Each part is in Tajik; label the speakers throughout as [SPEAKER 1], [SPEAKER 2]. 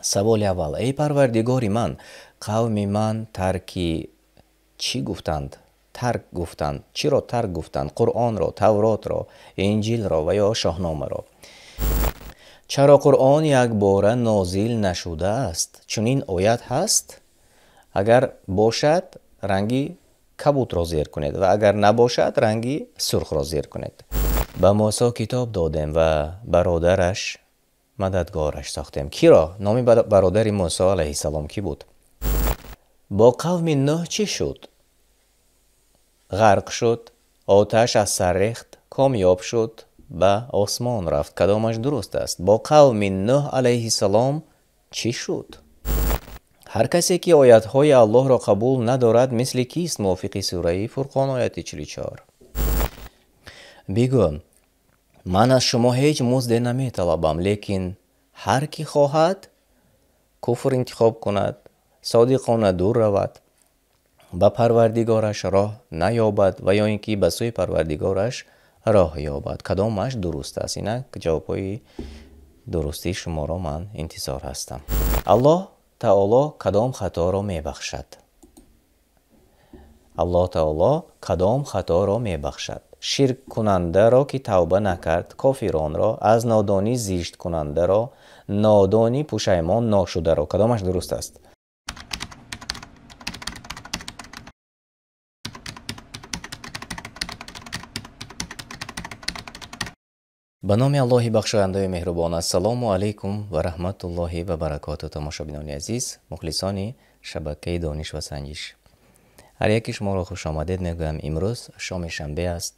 [SPEAKER 1] Саволи аввал: эй Парвардигори ман, қавми ман тарки чӣ гуфтанд? Тарк гуфтанд. Чиро тарк гуфтанд? Қуръонро, Тавротро, Инҷилро ва ё Шоҳномаро? Чаро Қуръон якбора нозил нашудааст? Чунин оят ҳаст? Агар бошад, ранги кабутро зер кунед ва агар набошад, ранги сурхро зер кунед. Ба Мусо китоб додем ва бародараш мададгораш сохтем. Киро? Номи бародари Мусо алайҳиссалом кӣ буд? Бо қавми Нӯҳ чӣ шуд? Ғарқ шуд, оташ аз сар рехт, комёб шуд, ба осмон рафт. Кадомаш дуруст аст? Бо қавми Нӯҳ алайҳиссалом чӣ шуд? Ҳар касе ки оятҳои Аллоҳро қабул надорад, мисли кист? Мувофиқи сураи Фурқон ояти 44. Бигӯ: ман аз шумо ҳеҷ музде наметалабам, лекин ҳар ки хоҳад куфр интихоб кунад, содиқона дур равад, ба Парвардигораш роҳ наёбад ва ё ин ки ба сӯи Парвардигораш роҳ ёбад. Кадомаш дуруст аст? Инак ҷавобҳои дурустии шуморо ман интизор ҳастам. Аллоҳ Таоло кадом хаторо мебахшад? Аллоҳ Таоло кадом хаторо мебахшад? Ширккунандаро, ки тавба накард, кофиронро, аз нодонӣ зишткунандаро, нодонӣ пушаймон ношударо. Кадомаш дуруст аст? Ба номи Аллоҳи бахшояндаи меҳрубон. Ассалому алайкум ва раҳматуллоҳи ва баракоту. Тамошобинони азиз, мухлисони шабакаи Дониш ва Санҷиш, ҳар яки шуморо хушомадед мегӯям. Имрӯз шоми шанбе аст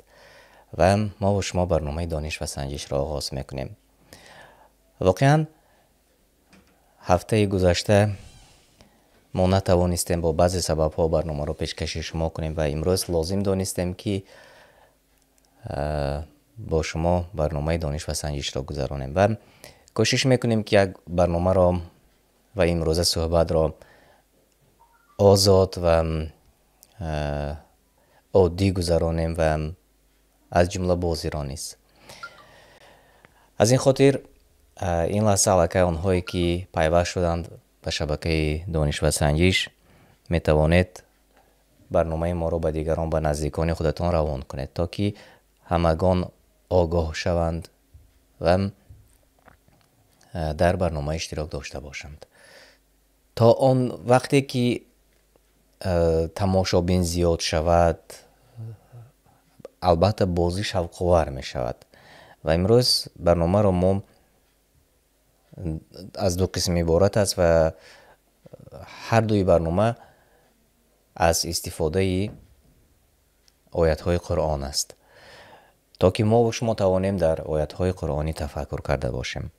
[SPEAKER 1] ва мо бо шумо барномаи Дониш ва Санҷишро оғоз мекунем. Воқеан ҳафтаи гузашта мо натавонистем бо баъзе сабабҳо барномаро пешкаши шумо кунем ва имрӯз лозим донистем, ки бо шумо барномаи Дониш ва Санҷишро гузаронем ва кӯшиш мекунем, ки як барномаро ва имрӯза суҳбатро озод ва оддӣ гузаронем ва аз ҷумла бозиро низ. Аз ин хотир ин лаҳза аллакай онҳое ки пайваст шуданд ба шабакаи Дониш ва Санҷиш, метавонед барномаи моро ба дигарон, ба наздикони худатон равон кунед, то ки ҳамагон огоҳ шаванд ва дар барнома иштирок дошта бошанд. То он вақте ки тамошобин зиёд шавад, албатта бозӣ шавқовар мешавад. Ва имрӯз барномаро мо аз ду қисм иборат аст ва ҳар дуи барнома аз истифодаи оятҳои Қуръон аст, то ки мо шумо тавонем дар оятҳои қуръонӣ тафаккур карда бошем.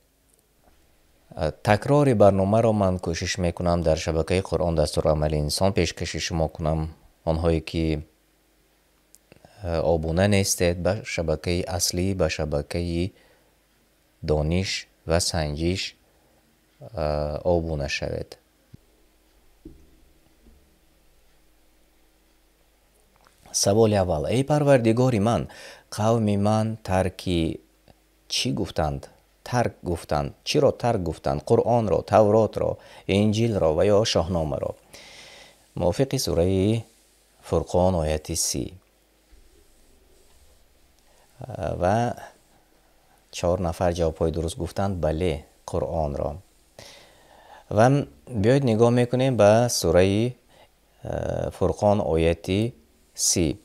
[SPEAKER 1] Такрори барномаро ман кӯшиш мекунам дар шабакаи Қуръон дастурамали инсон пешкаши шумо кунам. Онҳое ки обуна нестед ба шабакаи аслӣ, ба шабакаи Дониш ва Санҷиш обуна шавед. Саволи аввал: эй Парвардигори ман, қавми ман тарки чӣ гуфтанд? Тарк гуфтанд. Чиро тарк гуфтанд? Қуръонро, Тавротро, Инҷилро ва ё Шоҳномаро? Мувофиқи сураи Фурқон ояти 30. Ва 4 нафар ҷавобҳои дуруст гуфтанд: бале, Қуръонро. Ва биёед нигоҳ мекунем ба сураи Фурқон ояти 30.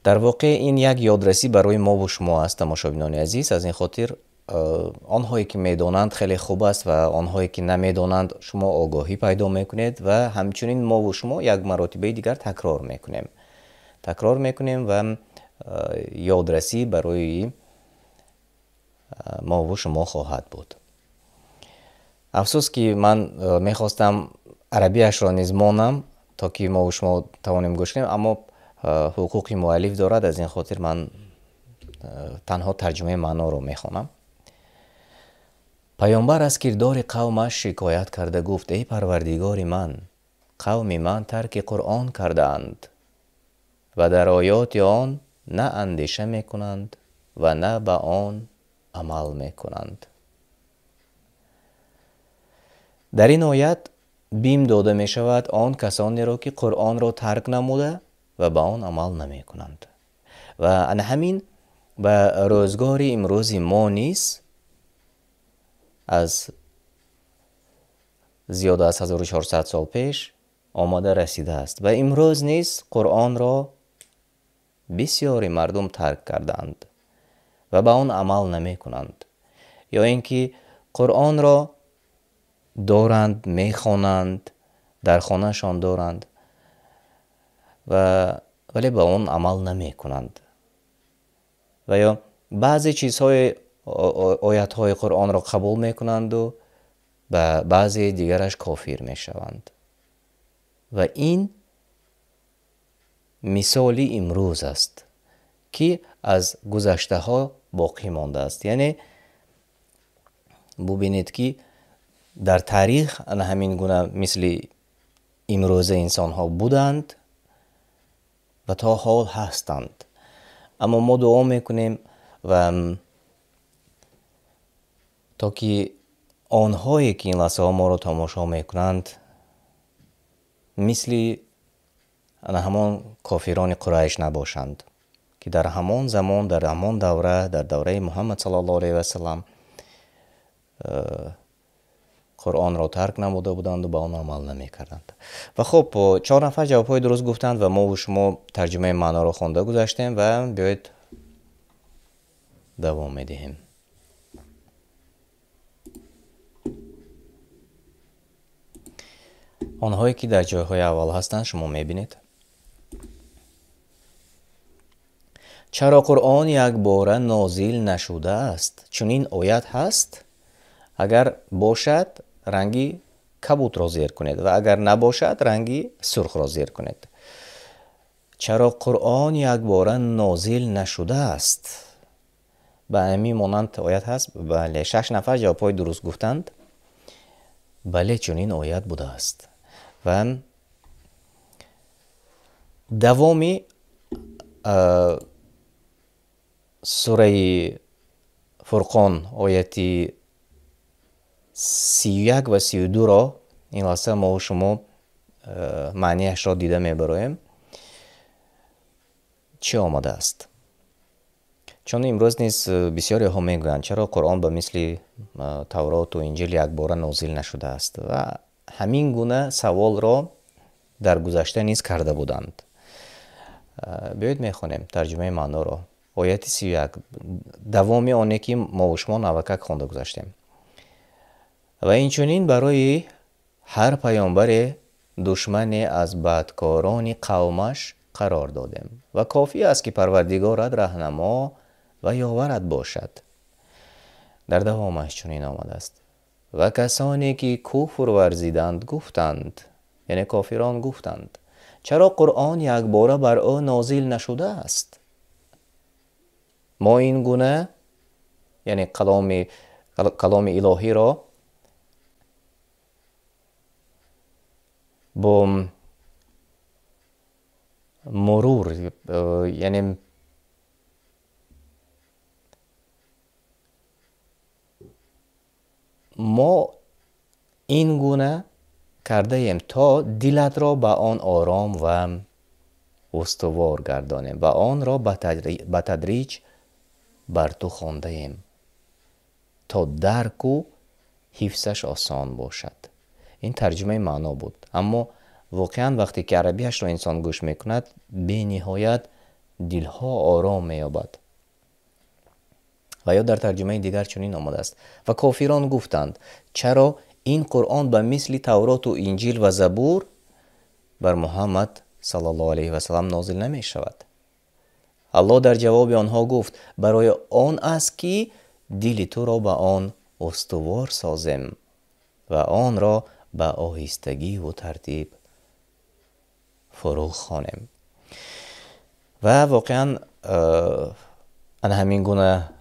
[SPEAKER 1] Дар воқеъ ин як ёдрасӣ барои мо ва шумо аст, тамошобинони азиз. Аз ин хотир онҳое ки медонанд хеле хуб аст ва онҳое ки намедонанд шумо огоҳӣ пайдо мекунед ва ҳамчунин мо ва шумо як маротибаи дигар такрор мекунем. Такрор мекунем ва ёдрасӣ барои мо ва шумо хоҳад буд. Афсӯс ки ман мехостам арабияшро низ монам, то ки мо ва шумо тавонем гӯш кунем, аммо ҳуқуқи муаллиф дорад, аз ин хотир ман танҳо тарҷумаи маъноро мехонам. Паёмбар аз кирдори қавмаш шикоят карда гуфт: эй Парвардигори ман, қавми ман тарки Қуръон кардаанд ва дар оёти он на андеша мекунанд ва на ба он амал мекунанд. Дар ин оят бим дода мешавад он касонеро, ки Қуръонро тарк намуда ва ба он амал намекунанд. Ва ана ҳамин ба рӯзгори имрӯзи мо низ аз зиёда аз 1400 сол пеш омада расидааст ва имрӯз низ Қуръонро бисёри мардум тарк кардаанд ва ба он амал намекунанд, ё ин ки Қуръонро доранд, мехонанд, дар хонаашон доранд ва вале ба он амал намекунанд. Ва ё баъзе чизҳои оятҳои Қуръонро қабул мекунанду ба баъзе дигараш кофир мешаванд. Ва ин мисоли имрӯз аст, ки аз гузаштаҳо боқӣ мондааст. Яъне бубинед, ки дар таърих ана ҳамин гуна мисли имрӯза инсонҳо буданд ва то ҳол ҳастанд. Аммо мо дуо мекунем ва то ки онҳое, ки ин лаҳзаҳо моро тамошо мекунанд, мисли ана ҳамон кофирони Қурайш набошанд, ки дар ҳамон замон, дар ҳамон давра, дар давраи Муҳаммад саллаллоҳу алайҳи васаллам Қуръонро тарк намуда буданд ва ба он амал намекарданд. Ва хуб, 4 нафар ҷавобҳои дуруст гуфтанд ва мо шумо тарҷумаи маъноро хонда гузаштем ва биёед давом медиҳем. Онҳое, ки дар ҷойҳои аввал ҳастанд, шумо мебинед. Чаро Қуръон якбора нозил нашудааст? Чунин оят ҳаст? Агар бошад, ранги кабутро зер кунед ва агар набошад, ранги сурхро зер кунед. Чаро Қуръон якбора нозил нашудааст? Ба ҳамин монанд оят ҳаст? Бале, 6 нафар ҷавобҳои дуруст гуфтанд. Бале, чунин оят будааст. Ва давоми сураи Фурқон ояти 31 ва 32-ро ин лаҳза мо шумо маънияшро дида мебароем. Чӣ омадааст? Чун имрӯз низ бисёриҳо мегӯянд, чаро Қуръон ба мисли Тавроту Инҷил якбора нозил нашудааст? Ва ҳамин гуна саволро дар гузашта низ карда буданд. Биёед мехонем тарҷумаи маъноро. Ояти 31, давоми оне, ки мо шумо навакак хонда гузаштем. Ва инчунин барои ҳар паёмбаре душмане аз бадкорони қавмаш қарор додем ва кофӣ аст, ки Парвардигорат раҳнамо ва ёварат бошад. Дар давомаш чунин омадааст: ва касоне, ки куфр варзиданд, гуфтанд, яъне кофирон гуфтанд, чаро Қуръон якбора бар ӯ нозил нашудааст? Мо ин гуна, яъне каломи илоҳиро бо мурур, яъне мо ин гуна кардаем, то дилатро ба он ором ва устувор гардонем ва онро ба тадриҷ бар ту хондаем, то дарку ҳифзаш осон бошад. Ин тарҷумаи маъно буд. Аммо воқеан вақте ки арабияшро инсон гӯш мекунад, бениҳоят дилҳо ором меёбад. Ва ё дар тарҷумаи дигар чунин омадааст: ва кофирон гуфтанд, чаро ин Қуръон ба мисли Тавроту Инҷил ва Забур бар Муҳаммад саллаллоҳу алайҳи васаллам нозил намешавад? Аллоҳ дар ҷавоби онҳо гуфт: барои он аст, ки дили туро ба он устувор созем ва онро ба оҳистагиву тартиб фурӯ хонем. Ва воқеан ана ҳамин гуна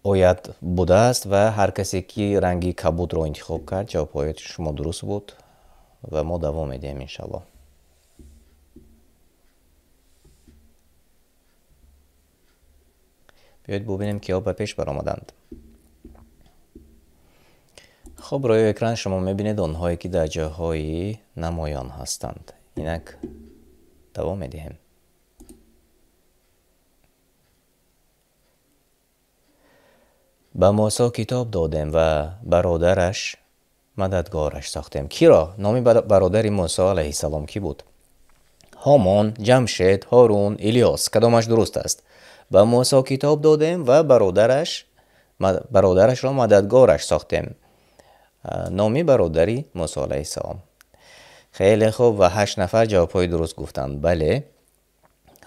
[SPEAKER 1] оят будааст ва ҳар касе, ки ранги кабудро интихоб кард, ҷавобҳои шумо дуруст буд ва мо давом медиҳем иншаллоҳ. Биёед бубинем, киҳо ба пеш баромаданд. Хуб, рӯи экран шумо мебинед онҳое ки дар ҷойҳои намоён ҳастанд. Инак давом медиҳем. Ба Мусо китоб додем ва бародараш мададгораш сохтем. Киро? Номи бародари Мусо алайҳиссалом кӣ буд? Ҳомон, Ҷамшед, Ҳорун, Илёс. Кадомаш дуруст аст? Ба Мусо китоб додем ва бародарашро мададгораш сохтем. Номи бародари Мусо алайҳиссалом. Хеле хуб, ва 8 нафар ҷавобҳои дуруст гуфтанд. Бале,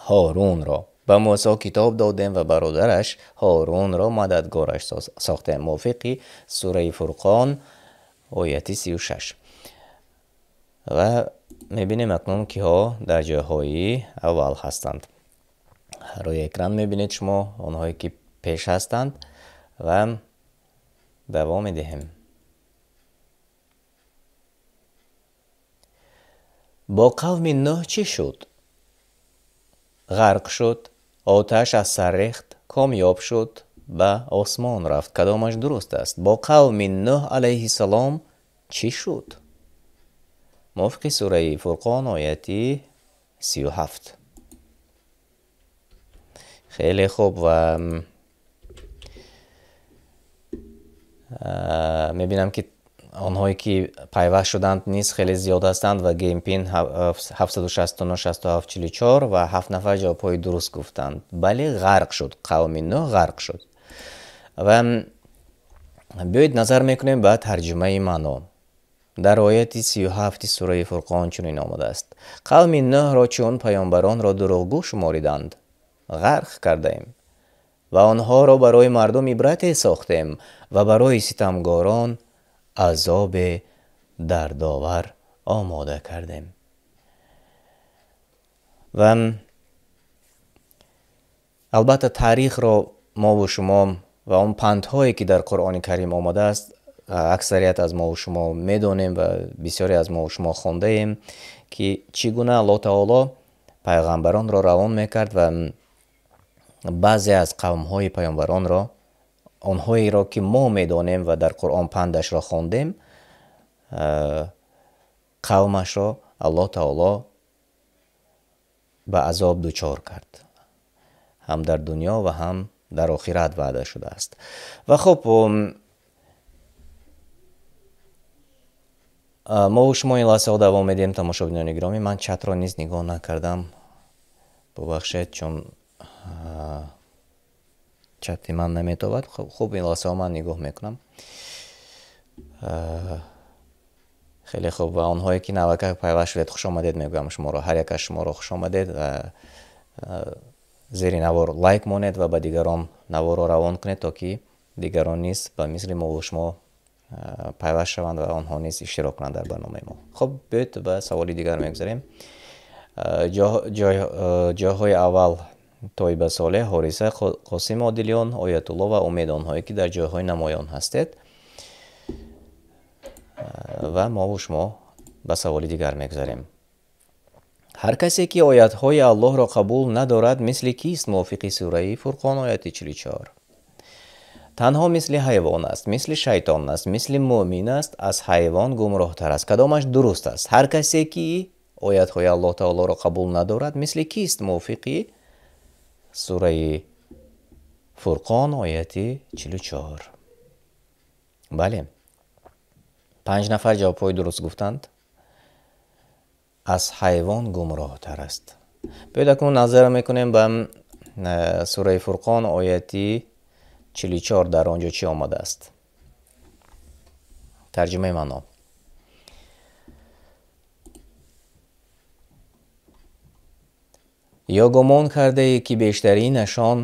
[SPEAKER 1] Ҳорунро. Ба Мусо китоб додем ва бародараш Ҳорунро мададгораш сохтем. Мувофиқи сураи Фурқон ояти 36. Ва мебинем акнун киҳо дар ҷойҳои аввал ҳастанд. Рӯи экран мебинед шумо онҳое ки пеш ҳастанд ва давом медиҳем. Бо қавми Нӯҳ чӣ шуд? Ғарқ шуд, оташ аз сар рехт, комёб шуд, ба осмон рафт. Кадомаш дуруст аст? Бо қавми Нӯҳ алайҳиссалом чӣ шуд? Мувофиқи сураи Фурқон ояти 37. Хеле хуб, ва мебинам ки онҳое ки пайваст шуданд низ хеле зиёд ҳастанд ва геймпин 769 67 44 ва 7 нафар ҷавобҳои дуруст гуфтанд. Бале, ғарқ шуд, қавми Нӯҳ ғарқ шуд. Ва биёед назар мекунем ба тарҷумаи маъно. Дар ояти 37 сураи Фурқон чунин омадааст: қавми Нӯҳро чун паёмбаронро дурӯғгӯ шумориданд, ғарқ кардаем ва онҳоро барои мардум ибрате сохтем ва барои ситамгорон азобе дардовар омода кардем. Ва албатта таърихро мову шумо ва он пандҳое ки дар Қуръони Карим омадааст, аксарият аз мову шумо медонем ва бисёре аз мову шумо хондаем ки чӣ гуна Аллоҳ таоло пайғамбаронро равон мекард ва баъзе аз қавмҳои пайғамбаронро, онҳоеро ки мо медонем ва дар Қуръон пандашро хондем, қавмашро Аллоҳ таоло ба азоб дучор кард, ҳам дар дунё ва ҳам дар охират ваъда шудааст. Ва хуб, мо шумо ин лаҳзаҳо давом медиҳем, тамошобинони гиромӣ. Ман чатро низ нигоҳ накардам, бубахшед, чун чати ман наметобад. Хуб, ин лаҳзаҳо ман нигоҳ мекунам. Хеле хуб, ва онҳое ки навакак пайваст шудед, хуш омадед мегӯям шуморо, ҳар як аз шуморо хуш омадед. Ва зери навор лайк монед ва ба дигарон наворро равон кунед, то ки дигарон низ ба мисли мо шумо пайваст шаванд ва онҳо низ иштирок кунанд дар барномаи мо. Хуб, биёед ба саволи дигар мегузарем. Ҷойҳои аввал Тойба Солеҳ, Ҳориса, Қосим Одилён, Оятулло ва Умед, онҳое ки дар ҷойҳои намоён ҳастед. Ва мо шумо ба саволи дигар мегузарем. Ҳар касе ки оятҳои Аллоҳро қабул надорад, мисли кист? Мувофиқи сураи Фурқон ояти 44. Танҳо мисли ҳайвон аст, мисли шайтон аст, мисли муъмин аст, аз ҳайвон гумроҳтар аст. Кадомаш дуруст аст? Ҳар касе ки оятҳои Аллоҳ таолоро қабул надорад, мисли кист? Мувофиқи сураи Фурқон ояти 44. Бале, 5 нафар ҷавобҳои дуруст гуфтанд. Аз ҳайвон гумроҳтар аст. Биёед акнун назар мекунем ба сураи Фурқон ояти 44, дар он ҷо чӣ омадааст? Тарҷумаи маъно. Ё гумон кардае ки бештаринашон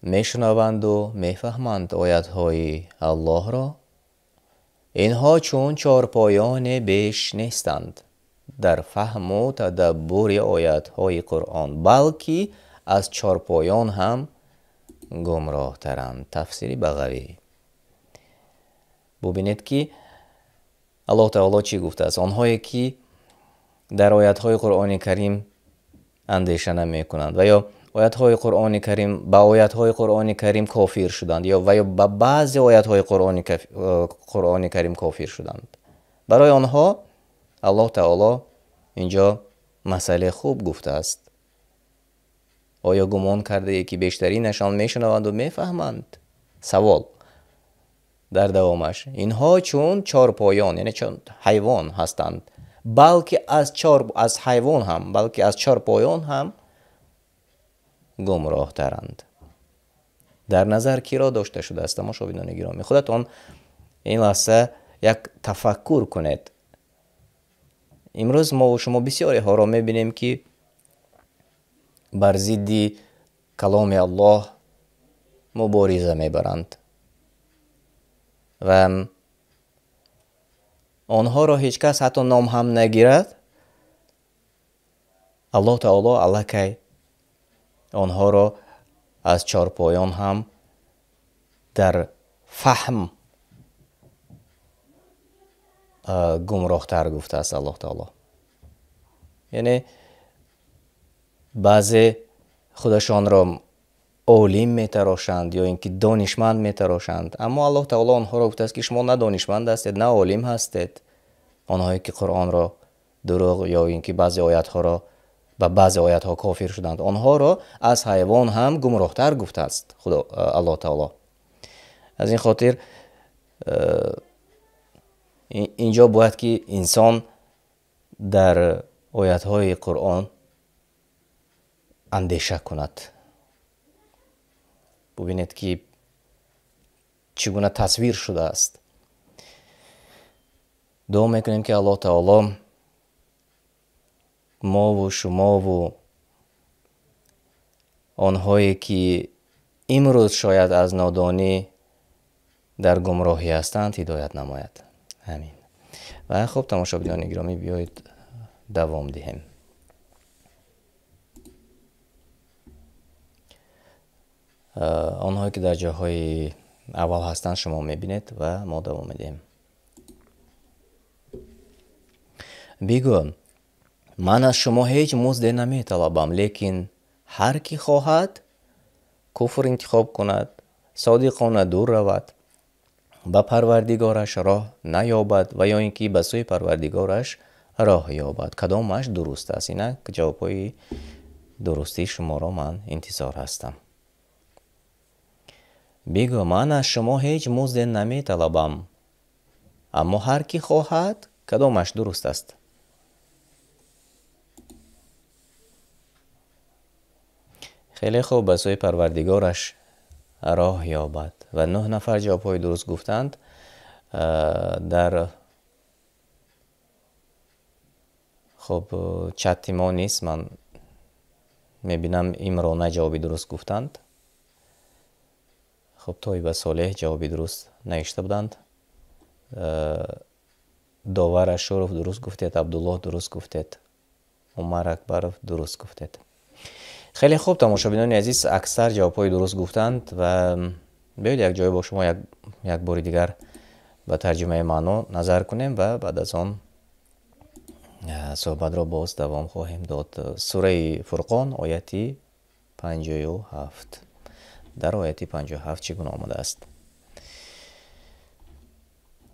[SPEAKER 1] мешунаванду мефаҳманд оятҳои Аллоҳро? Инҳо чун чорпоёне беш нестанд дар фаҳму тадаббури оятҳои Қуръон, балки аз чорпоён ҳам гумроҳтаранд. Тафсири Бағавӣ. Бубинед ки Аллоҳ таоло чӣ гуфтааст. Онҳое ки дар оятҳои Қуръони Карим андеша намекунанд ва ё оятҳои Қуръони Карим ба оятҳои Қуръони Карим кофир шуданд ё ва ё ба баъзе оятҳои Қуръони Карим кофир шуданд. Барои онҳо Аллоҳ Таоло инҷо масъалаи хуб гуфтааст. Оё гумон кардае, ки бештаринашон мешунаванд ва мефаҳманд? Савол дар давомаш: инҳо чун чорпоён, яъне чун ҳайвон ҳастанд, балки аз ҳайвон ҳам, балки аз чорпоён ҳам гумроҳтаранд. Дар назар киро дошта шудааст, тамошобинони гиромӣ? Худатон ин лаҳза як тафаккур кунед. Имрӯз мо ва шумо бисёреҳоро мебинем, ки бар зидди каломи Аллоҳ мубориза мебаранд ва онҳоро ҳеҷ кас ҳатто ном ҳам нагирад. Аллоҳ Таоло аллакай онҳоро аз чорпоён ҳам дар фаҳм гумроҳтар гуфтааст Аллоҳ Таоло. Яъне баъзе худашонро олим метарошанд ё ин ки донишманд метарошанд, аммо Аллоҳ Таоло онҳоро гуфтааст, ки шумо на донишманд ҳастед, на олим ҳастед. Онҳое ки Қуръонро дурӯғ ё ин ки баъзе оятҳоро ба баъзе оятҳо кофир шуданд, онҳоро аз ҳайвон ҳам гумроҳтар гуфтааст Худо Аллоҳ Таоло. Аз ин хотир инҷо бояд ки инсон дар оятҳои Қуръон андеша кунад. Бубинед, ки чӣ гуна тасвир шудааст. Дуо мекунем, ки Аллоҳ Таоло мову шумову онҳое ки имрӯз шояд аз нодонӣ дар гумроҳӣ ҳастанд ҳидоят намояд. Амин. Ва хуб, тамошобинони гиромӣ, биёед давом диҳем. Онҳое ки дар ҷойҳои аввал ҳастанд шумо мебинед ва мо давом медиҳем. Бигӯ: ман аз шумо ҳеҷ музде наметалабам, лекин ҳар ки хоҳад куфр интихоб кунад, содиқона дур равад, ба Парвардигораш роҳ наёбад ва ё ин ки ба сӯи Парвардигораш роҳ ёбад. Кадомаш дуруст аст? Инак ҷавобҳои дурустии шуморо ман интизор ҳастам. Бигӯ: ман аз шумо ҳеҷ музде наметалабам, аммо ҳар ки хоҳад, кадомаш дуруст аст? Хеле хуб, ба сӯи Парвардигораш роҳ ёбад. Ва 9 нафар ҷавобҳои дуруст гуфтанд. Дар хуб чати мо низ ман мебинам Имрона ҷавоби дуруст гуфтанд. Хуб, Тоиба Солеҳ ҷавоби дуруст навишта буданд. Довар Ашуров дуруст гуфтед, Абдуллоҳ дуруст гуфтед, Умар Акбаров дуруст гуфтед. Хеле хуб, тамошобинони азиз, аксар ҷавобҳои дуруст гуфтанд ва биёед якҷоя бо шумо як бори дигар ба тарҷумаи маъно назар кунем ва баъд аз он суҳбатро боз давом хоҳем дод. Сураи Фурқон, ояти 57. Дар ояти 57 чӣ гуна омадааст?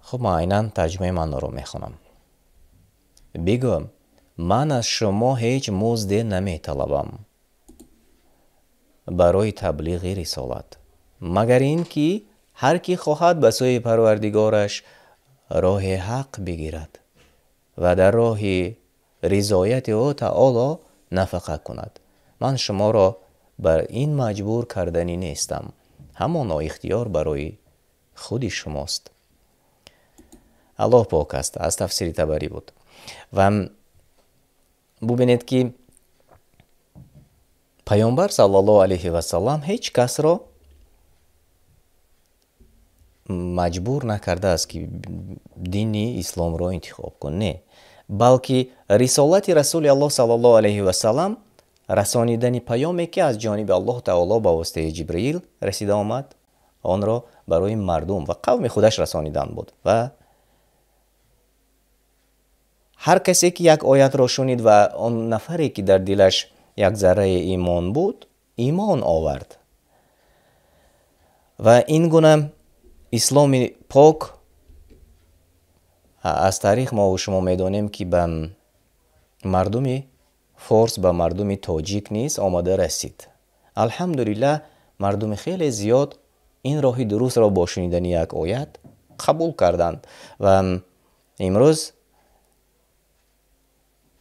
[SPEAKER 1] Хуб, ман айнан тарҷумаи маъноро мехонам. Бигӯ: ман аз шумо ҳеҷ музде наметалабам барои таблиғи рисолат, магар ин ки ҳар ки хоҳад ба сӯи Парвардигораш роҳи ҳақ бигирад ва дар роҳи ризояти ӯ Таоло нафақа кунад. Ман шуморо бар ин маҷбур карданӣ нестам, ҳамоно ихтиёр барои худи шумост. Аллоҳ пок аст. Аз тафсири Табарӣ буд. Ва бубинед, ки Паёмбар саллаллоҳу алайҳи васаллам ҳеҷ касро маҷбур накардааст, ки дини исломро интихоб кун. Не, балки рисолати Расули Аллоҳ саллаллоҳу алайҳи васаллам расонидани паёме, ки аз ҷониби Аллоҳ Таоло ба воситаи Ҷибраил расида омад, онро барои мардум ва қавми худаш расонидан буд. Ва ҳар касе ки як оятро шунид ва он нафаре ки дар дилаш як зарраи имон буд, имон овард. Ва ин гуна исломи пок аз таърих мо ва шумо медонем, ки ба мардуми форс, ба мардуми тоҷик низ омада расид. Алҳамдулиллаҳ, мардуми хеле зиёд ин роҳи дурустро бо шунидани як оят қабул карданд ва имрӯз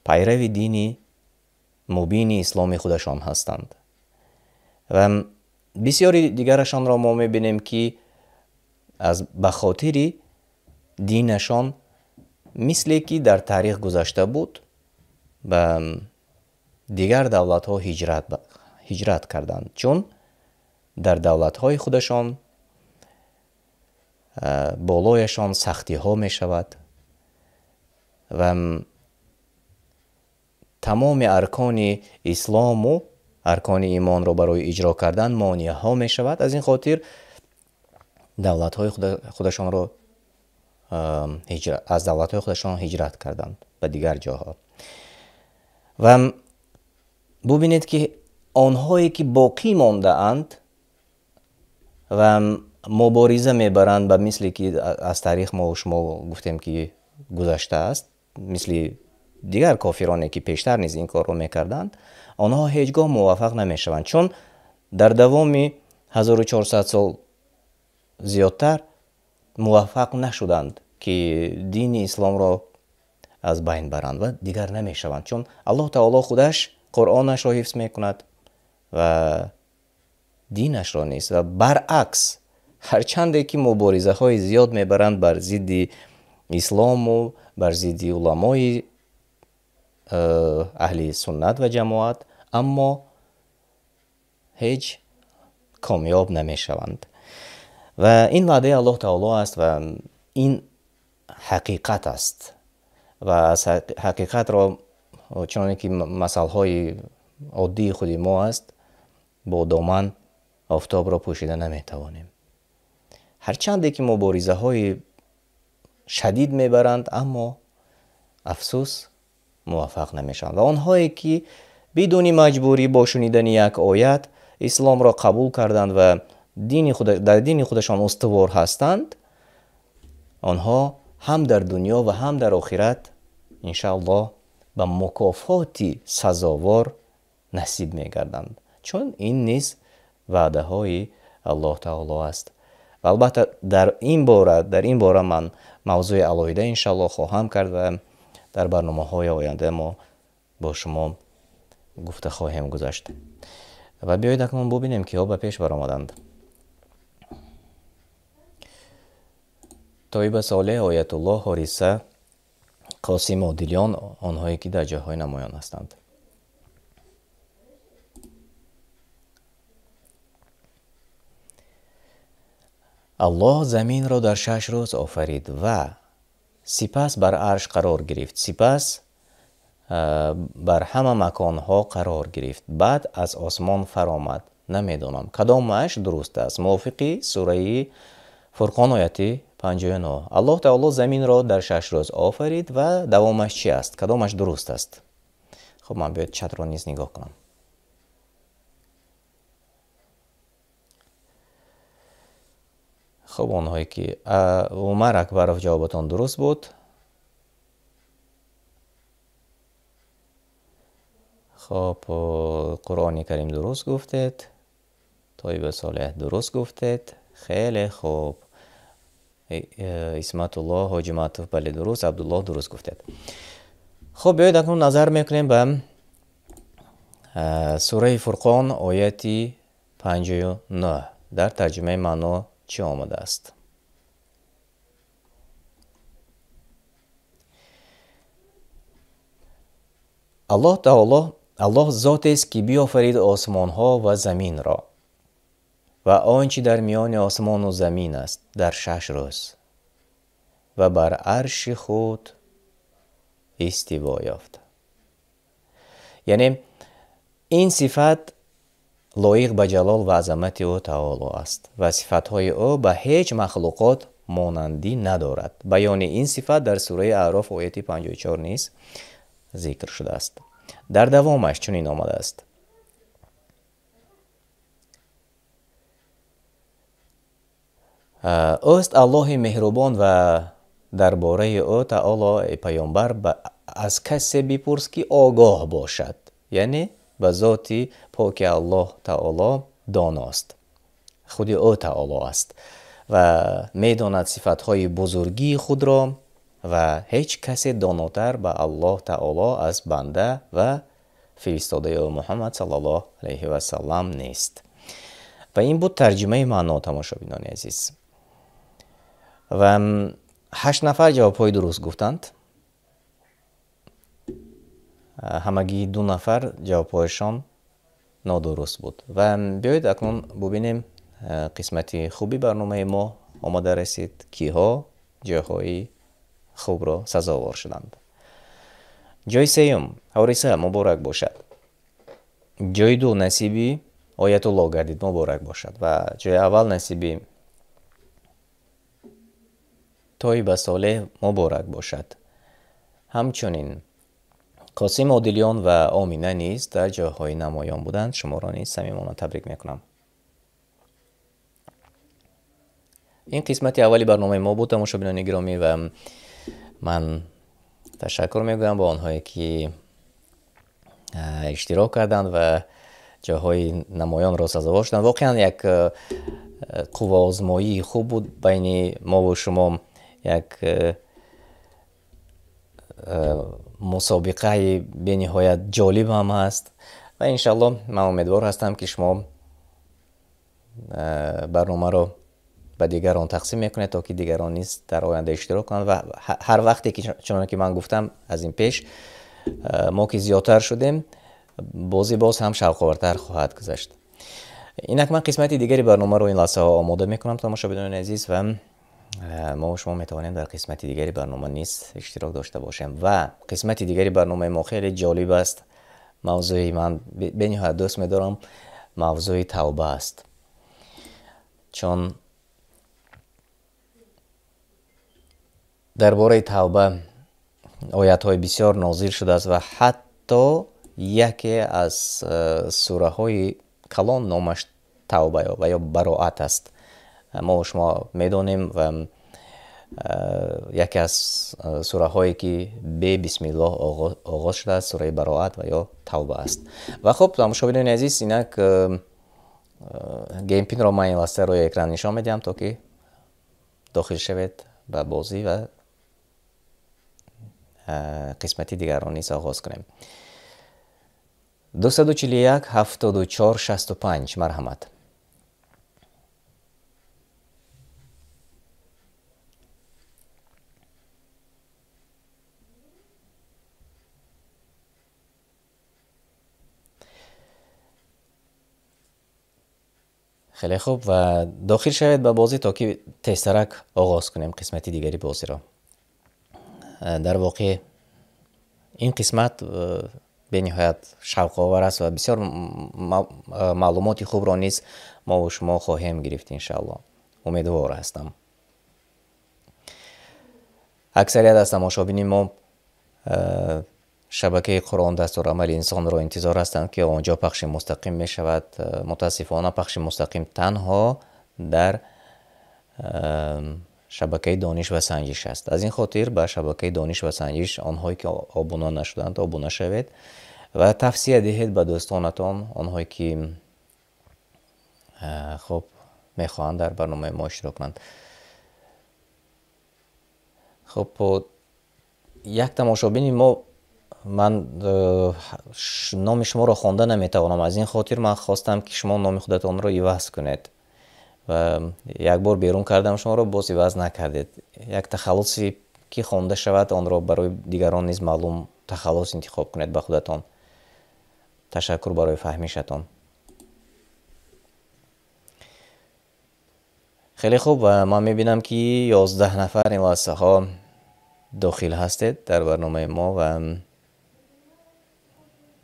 [SPEAKER 1] пайрави дини мубини исломи худашон ҳастанд. Ва бисёри дигарашонро мо мебинем, ки аз ба хотири динашон, мисле ки дар таърих гузашта буд, ба дигар давлатҳо ҳиҷрат карданд, чун дар давлатҳои худашон болояшон сахтиҳо мешавад ва тамоми аркони ислому аркони имонро барои иҷро кардан монеаҳо мешавад. Аз ин хотир давлатҳои худашонро аз давлатҳои худашон ҳиҷрат карданд ба дигар ҷоҳо. Ва бубинед, ки онҳое ки боқӣ мондаанд ва мубориза мебаранд, ба мисли ки аз таърих мо шумо гуфтем, ки гузаштааст, мисли дигар кофироне ки пештар низ ин корро мекарданд, онҳо ҳеҷ гоҳ муваффақ намешаванд, чун дар давоми 1400 сол зиёдтар муваффақ нашуданд, ки дини исломро аз байн баранд ва дигар намешаванд, чун Аллоҳ таоло худаш Қуръонашро ҳифз мекунад ва динашро низ. Ва баръакс, ҳарчанде ки муборизаҳои зиёд мебаранд бар зидди ислому бар зидди уламои аҳли суннат ва ҷамоат, аммо ҳеҷ комёб намешаванд. Ва ин ваъдаи Аллоҳ таоло аст ва ин ҳақиқат аст. Ва аз ҳақиқатро, чуноне ки масъалҳои оддии худи мо аст, бо доман офтобро пӯшида наметавонем. Ҳарчанде ки муборизаҳои шадид мебаранд, аммо афсӯс муваффақ намешаванд. Ва онҳое ки бидуни маҷбурӣ бо шунидани як оят исломро қабул карданд ва дар дини худашон устувор ҳастанд, онҳо ҳам дар дунё ва ҳам дар охират иншааллоҳ ба мукофоти сазовор насиб мегарданд, чун ин низ ваъдаҳои Аллоҳ таоло аст. Ва албатта дар ин бора ман мавзӯи алоҳида иншааллоҳ хоҳам кард ва дар барномаҳои оянда мо бо шумо гуфта хоҳем гузашт. Ва биёед акнун бубинем, киҳо ба пеш баромаданд. Тоиба Солеҳ, Оятуллоҳ, Ҳориса, Қосим Одилён, онҳое ки дар ҷойҳои намоён ҳастанд. Аллоҳ заминро дар 6 рӯз офарид ва сипас бар арш қарор гирифт, сипас бар ҳама маконҳо қарор гирифт, баъд аз осмон фаромад. Намедонам кадомаш дуруст аст. Мувофиқи сураи Фурқон ояти 59. Аллоҳ таоло заминро дар 6 рӯз офарид ва давомаш чи аст? Кадомаш дуруст аст? Хуб, ман биёед чатро низ нигоҳ кунам. Хуб, онҳое ки Умар Акбаров ҷавобатон дуруст буд. Хуб, Қуръони Карим дуруст гуфтед. Тоиба Солеҳ дуруст гуфтед. Хеле хуб. Исматуллоҳ Ҳоҷиматов бале дуруст, Абдуллоҳ дуруст гуфтед. Хуб, биёед акнун назар мекунем ба сураи Фурқон ояти 59. Дар тарҷумаи маъно чӣ омадааст? Аллоҳ таоло, Аллоҳ зотест, ки биёфарид осмонҳо ва заминро ва он чи дар миёни осмону замин аст дар 6 рӯз ва бар арши худ истиво ёфт. Яъне ин сифат лоиқ ба ҷалол ва азамати ӯ таоло аст ва сифатҳои ӯ ба ҳеҷ махлуқот монандӣ надорад. Баёни ин сифат дар сураи Аъроф ояти 54 низ зикр шудааст. Дар давомаш чунин омадааст: Ӯст Аллоҳи меҳрубон ва дар бораи ӯ таоло, эй паёмбар, аз касе бипурс, ки огоҳ бошад, яъне ба зоти поки Аллоҳ таоло доност. Худи ӯ таоло аст ва медонад сифатҳои бузургии худро ва ҳеҷ касе донотар ба Аллоҳ таоло аз банда ва фиристодаи ӯ Муҳаммад саллаллоҳу алайҳи ва саллам нест. Ва ин буд тарҷумаи маъно, тамошобинони азиз. Ва 8 нафар ҷавобҳои дуруст гуфтанд. Ҳамагӣ 2 нафар ҷавобҳояшон нодуруст буд. Ва биёед акнун бубинем қисмати хуби барномаи мо омода расид, киҳо ҷойҳои хубро сазовор шуданд. Ҷойи сеюм Ҳориса, муборак бошад. Ҷойи ду насиби Оятулло гардид, муборак бошад. Ва ҷойи аввал насиби Тоиба Солеҳ, муборак бошад. Ҳамчунин Қосим Одилён ва Омина низ дар ҷойҳои намоён буданд. Шуморо низ самимона табрик мекунам. Ин қисмати аввали барномаи мо буд, тамошобинони гиромӣ, ва ман ташаккур мегӯям ба онҳое ки иштирок карданд ва ҷойҳои намоёнро сазовор шуданд. Воқеан як қувваозмоии хуб буд байни мо ва шумо, як мусобиқаи бениҳоят ҷолиб ҳам ҳаст ва иншаллоҳ ман умедвор ҳастам, ки шумо барномаро ба дигарон тақсим мекунед, то ки дигарон низ дар оянда иштирок кунанд ва ҳар вақте ки, чуноне ки ман гуфтам аз ин пеш, мо ки зиёдтар шудем, бозӣ боз ҳам шавқовартар хоҳад гузашт. Инак ман қисмати дигари барномаро ин лаҳзаҳо омода мекунам, тамошобинони азиз, ва мо шумо метавонем дар қисмати дигари барнома низ иштирок дошта бошем. Ва қисмати дигари барномаи мо хеле ҷолиб аст. Мавзӯи ман бениҳоят дӯст медорам, мавзӯи тавба аст. Чун дар бораи тавба оятҳои бисёр нозил шудааст ва ҳатто яке аз сураҳои калон номаш тавба ва ё бароат аст. Мо шумо медонем ва яке аз сураҳое ки бе бисмиллоҳ оғоз шудааст, сураи бароат ва ё тавба аст. Ва хуб, тамошобинони азиз, инак геймпинро ман ин лаҳза рӯи экран нишон медиҳам, то ки дохил шавед ба бозӣ ва қисмати дигарро низ оғоз кунем. 241 74 65, марҳамат. Хеле хуб, ва дохил шавед ба бозӣ, то ки тезтарак оғоз кунем қисмати дигари бозиро. Дар воқеъ ин қисмат бениҳоят шавқовар аст ва бисёр маълумоти хубро низ мо ва шумо хоҳем гирифт, иншааллоҳ. Умедвор ҳастам. Аксарият аз тамошобини мо шабакаи Қуръон дастурамали инсонро интизор ҳастанд, ки онҷо пахши мустақим мешавад. Мутаассифона пахши мустақим танҳо дар шабакаи дониш ва санҷиш аст. Аз ин хотир ба шабакаи дониш ва санҷиш онҳое ки обуна нашуданд, обуна шавед ва тавсия диҳед ба дӯстонатон, онҳое ки хуб мехоҳанд дар барномаи мо иштирок кунанд. Хуб, як тамошобини мо, ман номи шуморо хонда наметавонам, аз ин хотир ман хостам, ки шумо номи худатонро иваз кунед ва як бор берун кардам шуморо, боз иваз накардед. Як тахаллусе ки хонда шавад, онро барои дигарон низ маълум тахаллус интихоб кунед ба худатон. Ташаккур барои фаҳмишатон. Хеле хуб, ва ман мебинам, ки 11 нафар ин лаҳзаҳо дохил ҳастед дар барномаи мо ва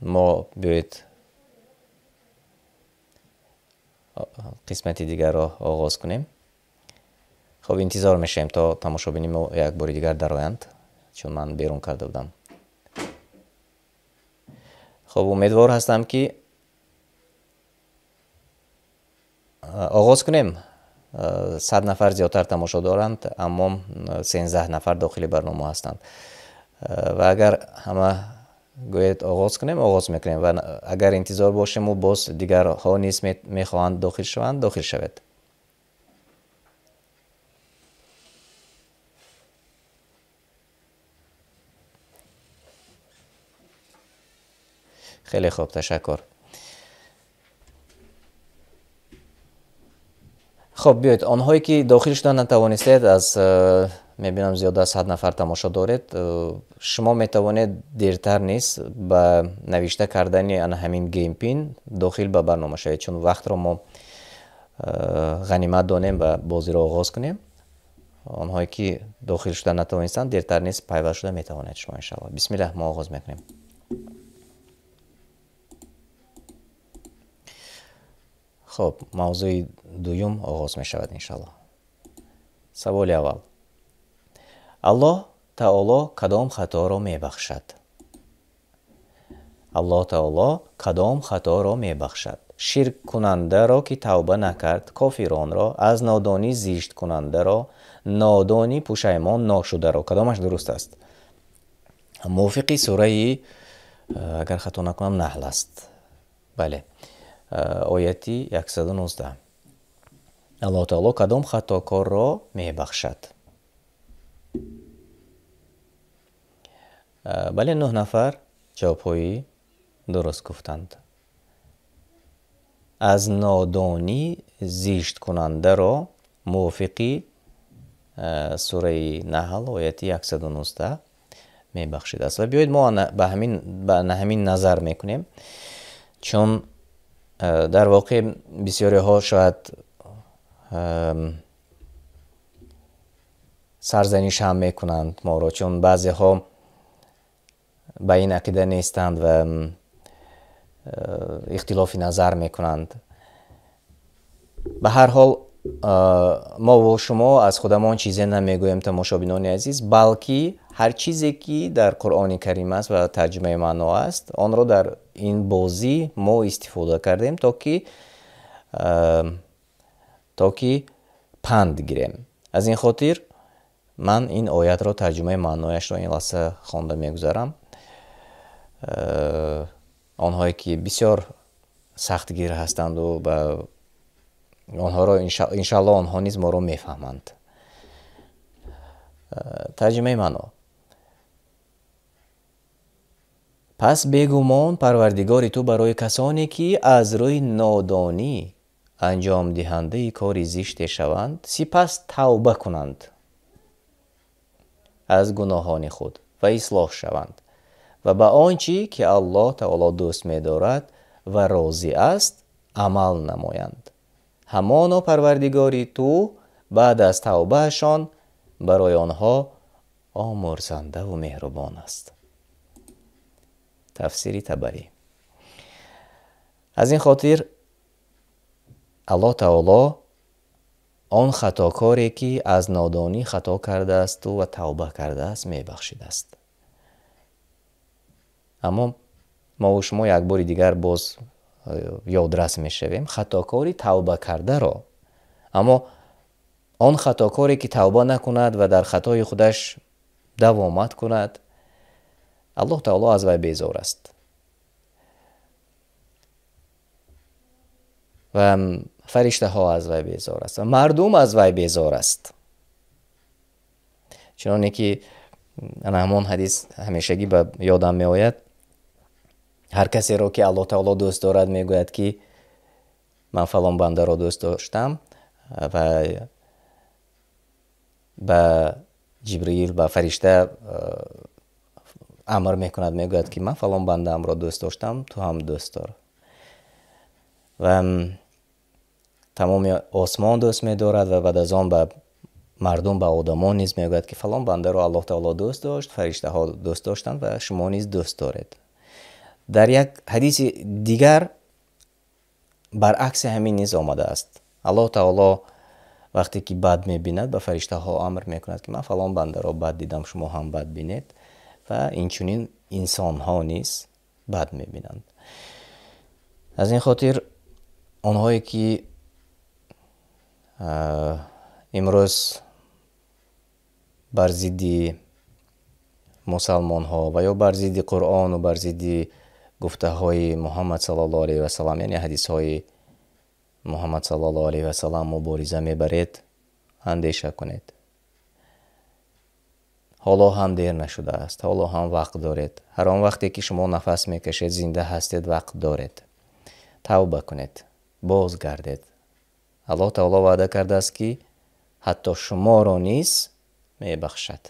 [SPEAKER 1] мо биёед қисмати дигарро оғоз кунем. Хуб, интизор мешавем, то тамошобини мо як бори дигар дароянд, чун ман берун карда будам. Хуб, умедвор ҳастам, ки оғоз кунем. 100 нафар зиёдтар тамошо доранд, аммо 13 нафар дохили барнома ҳастанд. Ва агар ҳама гӯед оғоз кунем, оғоз мекунем ва агар интизор бошем ва боз дигарҳо низ мехоҳанд дохил шаванд, дохил шавед. Хеле хуб, ташаккур. Хуб, биёед, онҳое ки дохил шудан натавонистед, аз мебинам зиёда аз 100 нафар тамошо доред, шумо метавонед дертар низ ба навишта кардани ана ҳамин game pin дохил ба барнома шавед, чун вақтро мо ғанимат донем ва бозиро оғоз кунем. Онҳое ки дохил шудан натавонистанд, дертар низ пайваст шуда метавонед шумо иншааллоҳ. Бисмиллаҳ, мо оғоз мекунем. Хуб, мавзӯи дуюм оғоз мешавад иншааллоҳ. Саволи аввал. Аллоҳ таоло кадом хаторо мебахшад? Аллоҳ таоло кадом хаторо мебахшад? Ширккунандаро, ки тавба накард, кофиронро, аз нодонӣ зишткунандаро, нодонӣ пушаймон ношударо. Кадомаш дуруст аст? Мувофиқи сураи, агар хато накунам, Наҳл аст. Бале. Ояти 119. Аллоҳ таоло кадом хатокорро мебахшад? Бале, 9 нафар ҷавобҳои дуруст гуфтанд. Аз нодонӣ зишткунандаро мувофиқи сураи Наҳл ояти 119 мебахшидааст. Ва биёед мо ба ҳамин назар мекунем, чун дар воқеъ бисёриҳо шояд сарзаниш ҳам мекунанд моро, чун баъзеҳо ба ин ақида нестанд ва ихтилофи назар мекунанд. Ба ҳар ҳол мо ва шумо аз худамон чизе намегӯем, тамошобинони азиз, балки ҳар чизе ки дар Қуръони Карим аст ва тарҷумаи маъно аст, онро дар ин бозӣ мо истифода кардем, то ки панд гирем. Аз ин хотир ман ин оятро тарҷумаи маънояшро ин лаҳза хонда мегузарам. Онҳое ки бисёр сахтгир ҳастанд ва ба онҳоро иншааллоҳ онҳо низ моро мефаҳманд. Тарҷумаи маъно. Пас бегумон Парвардигори ту барои касоне ки аз рӯи нодонӣ анҷомдиҳандаи кори зиште шаванд, сипас тавба кунанд аз гуноҳони худ ва ислоҳ шаванд ва ба он чӣ ки Аллоҳ таоло дӯст медорад ва розӣ аст амал намоянд. Ҳамоно Парвардигори ту баъд аз тавбаашон барои онҳо омӯрзандаву меҳрубон аст. Тафсири Табарӣ. Аз ин хотир Аллоҳ таоло он хатокоре ки аз нодонӣ хато кардаасту ва тавба кардааст мебахшидааст. Аммо мо шумо як бори дигар боз ёдрас мешавем хатокори тавба кардаро. Аммо он хатокоре ки тавба накунад ва дар хатои худаш давомат кунад, Аллоҳ таоло аз вай безор аст. Ва фариштаҳо аз вай безор аст ва мардум аз вай безор аст. Чуноне ки ана ҳамон ҳадис ҳамешагӣ ба ёдам меояд, ҳар касеро ки Аллоҳ таоло дӯст дорад мегӯяд ки ман фалон бандаро дӯст доштам ва ба Ҷибриил, ба фаришта амр мекунад, мегӯяд ки ман фалон бандаамро дӯст доштам, ту ҳам дӯст дор. Ва тамоми осмон дӯст медорад ва баъд аз он ба мардум, ба одамон низ мегӯяд ки фалон бандаро Аллоҳ таоло дӯст дошт, фариштаҳо дӯст доштанд ва шумо низ дӯст доред. Дар як ҳадиси дигар баръакси ҳамин низ омадааст. Аллоҳ таоло вақте ки бад мебинад, ба фариштаҳо амр мекунад ки ман фалон бандаро бад дидам, шумо ҳам бад бинед, ва инчунин инсонҳо низ бад мебинанд. Аз ин хотир онҳое ки Имрӯз бар зидди мусалмонҳо ва ё бар зидди Қуръону бар зидди гуфтаҳои Муҳаммад саллаллоҳу алайҳи васаллам, яъне ҳадисҳои Муҳаммад саллаллоҳу алайҳи васаллам мубориза мебаред, андеша кунед. Ҳоло ҳам дер нашудааст, ҳоло ҳам вақт доред. Ҳар он вақте ки шумо нафас мекашед, зинда ҳастед, вақт доред. Тавба кунед, бозгардед. Аллоҳ таоло ваъда кардааст, ки ҳатто шуморо низ мебахшад,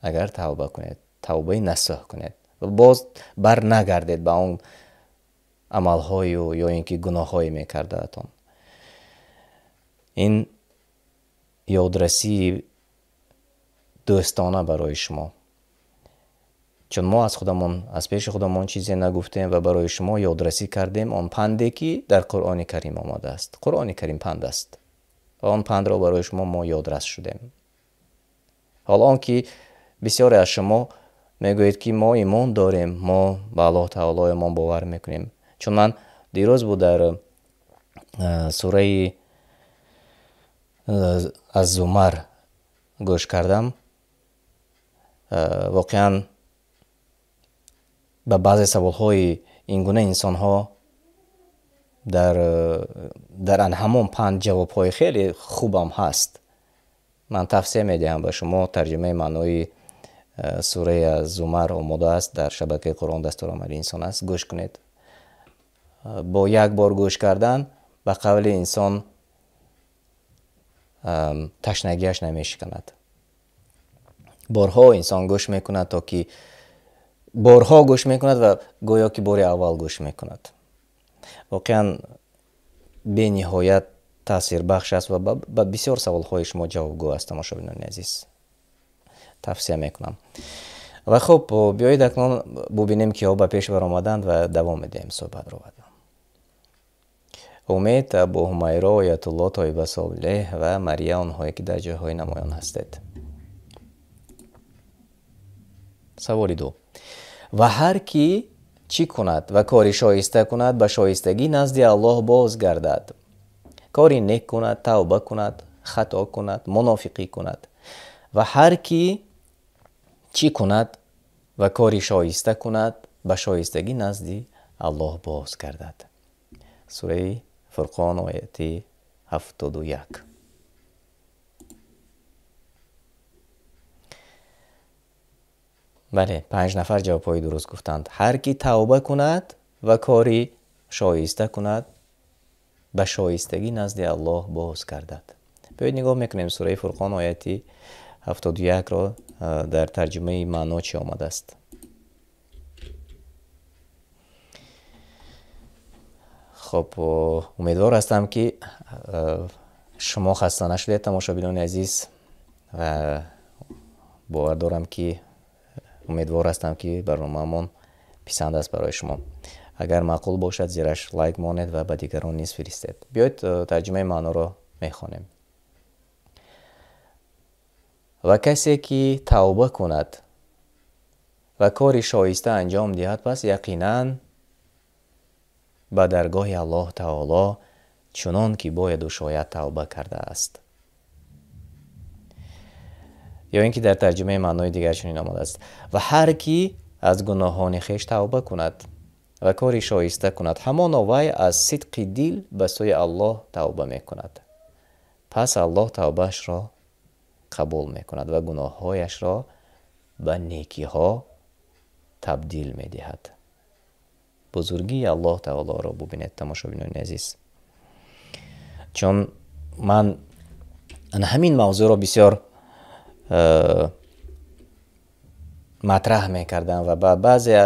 [SPEAKER 1] агар тавба кунед, тавбаи насӯҳ кунед ва боз бар нагардед ба он амалҳою ё ин ки гуноҳҳое мекардаатон. Ин ёдрасии дӯстона барои шумо, чун мо аз худамон, аз пеши худамон чизе нагуфтем ва барои шумо ёдрасӣ кардем он панде ки дар Қуръони Карим омадааст. Қуръони Карим панд аст ва он пандро барои шумо мо ёдрас шудем. Ҳол он ки бисёре аз шумо мегӯед, ки мо имон дорем, мо ба Аллоҳ таоло имон бовар мекунем. Чун ман дирӯз буд дар сураи Аз-Зумар гӯш кардам, воқеан ба баъзе саволҳои ин гуна инсонҳо дар ҳамон панд ҷавобҳои хеле хубам ҳаст. Ман тавсия медиҳам ба шумо, тарҷумаи маънои сураи Аз-Зумар омода аст дар шабакаи Қуръон дастурамали инсон аст, гӯш кунед. Бо як бор гӯш кардан ба қавли инсон ташнагиаш намешиканад. Борҳо инсон гӯш мекунад, то ки борҳо гӯш мекунад ва гӯё ки бори аввал гӯш мекунад. Воқеан бениҳоят таъсирбахш аст ва ба бисёр саволҳои шумо ҷавобгӯ аст, тамошобинони азиз. Тавсия мекунам. Ва хуб, биёед акнун бубинем, киҳо ба пеш баромаданд ва давом медиҳем суҳбатро. Умед, Абу Ҳумайро, Оятулло, Тоиба Солеҳ ва Мария, онҳое ки дар ҷойҳои намоён ҳастед. Саволи 2. Ва ҳар ки чӣ кунад ва кори шоиста кунад, ба шоистагӣ назди Аллоҳ бозгардад. Кори нек кунад, тавба кунад, хато кунад, мунофиқӣ кунад. Ва ҳар ки чӣ кунад ва кори шоиста кунад, ба шоистагӣ назди Аллоҳ бозгардад. Сураи Фурқон, ояти 71. Бале, 5 нафар ҷавобҳои дуруст гуфтанд. Ҳар ки тавба кунад ва кори шоиста кунад, ба шоистагӣ назди Аллоҳ бозгардад. Биёед нигоҳ мекунем сураи Фурқон ояти 71-ро дар тарҷумаи маъно чӣ омадааст. Хоб, умедвор ҳастам, ки шумо хаста нашудед, тамошобинони азиз, ва бовар дорам, ки умедвор ҳастам, ки барномаамон писанд аст барои шумо. Агар маъқул бошад, зераш лайк монед ва ба дигарон низ фиристед. Биёед тарҷумаи маъноро мехонем. Ва касе ки тавба кунад ва кори шоиста анҷом диҳад, пас яқинан ба даргоҳи Аллоҳ таоло чунон ки бояду шояд тавба кардааст. Ё ин ки дар тарҷумаи маънои дигар чунин омадааст: ва ҳар ки аз гуноҳони хеш тавба кунад ва кори шоиста кунад, ҳамоно вай аз сидқи дил ба сӯи Аллоҳ тавба мекунад. Пас Аллоҳ тавбаашро қабул мекунад ва гуноҳҳояшро ба некиҳо табдил медиҳад. Бузургии Аллоҳ таолоро бубинед, тамошобинони азиз. Чун ман ҳамин мавзӯъро бисёр матраҳ мекардам ва ба баъзе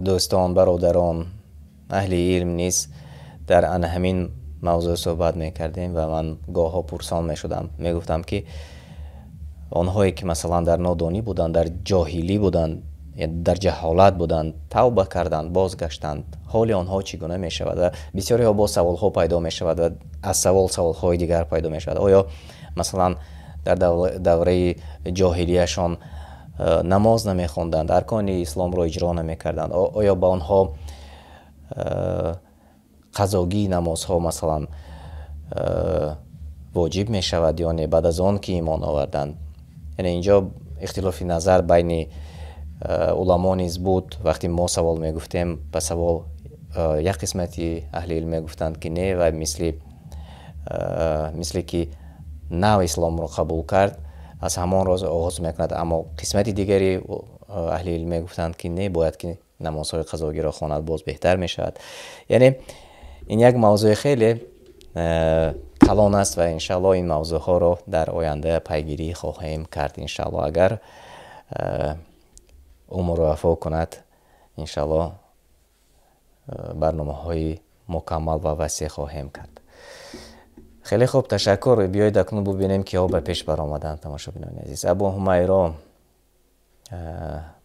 [SPEAKER 1] дӯстон, бародарон, аҳли илм низ дар ана ҳамин мавзӯъ суҳбат мекардем ва ман гоҳҳо пурсон мешудам. Мегуфтам, ки онҳое ки масалан дар нодонӣ буданд, дар ҷоҳилӣ буданд, дар ҷаҳолат буданд, тавба карданд, бозгаштанд, ҳоли онҳо чӣ гуна мешавад? Ва бисёриҳо боз саволҳо пайдо мешавад ва аз савол саволҳои дигар пайдо мешавад. Оё масалан дар давраи ҷоҳилияшон намоз намехонданд, аркони исломро иҷро намекарданд? Оё ба онҳо қазогии намозҳо масалан воҷиб мешавад ё не баъд аз он ки имон оварданд. Яъне инҷо ихтилофи назар байни уламо низ буд. Вақте мо савол мегуфтем, ба савол як қисмати аҳли илм мегуфтанд, ки не, ва мисли ки нав исломро қабул кард, аз ҳамон рӯз оғоз мекунад. Аммо қисмати дигари аҳли илм мегуфтанд, ки не, бояд ки намозҳои қазогиро хонад, боз беҳтар мешавад. Яъне ин як мавзӯи хеле калон аст ва иншааллоҳ ин мавзӯъҳоро дар оянда пайгирӣ хоҳем кард. Иншааллоҳ агар умр вафо кунад, иншааллоҳ барномаҳои мукаммал ва васеъ хоҳем кард. Хеле хуб, ташаккур. Биёед акнун бубинем, киҳо ба пеш баромаданд, тамошобинони азиз. Абу Ҳумайро,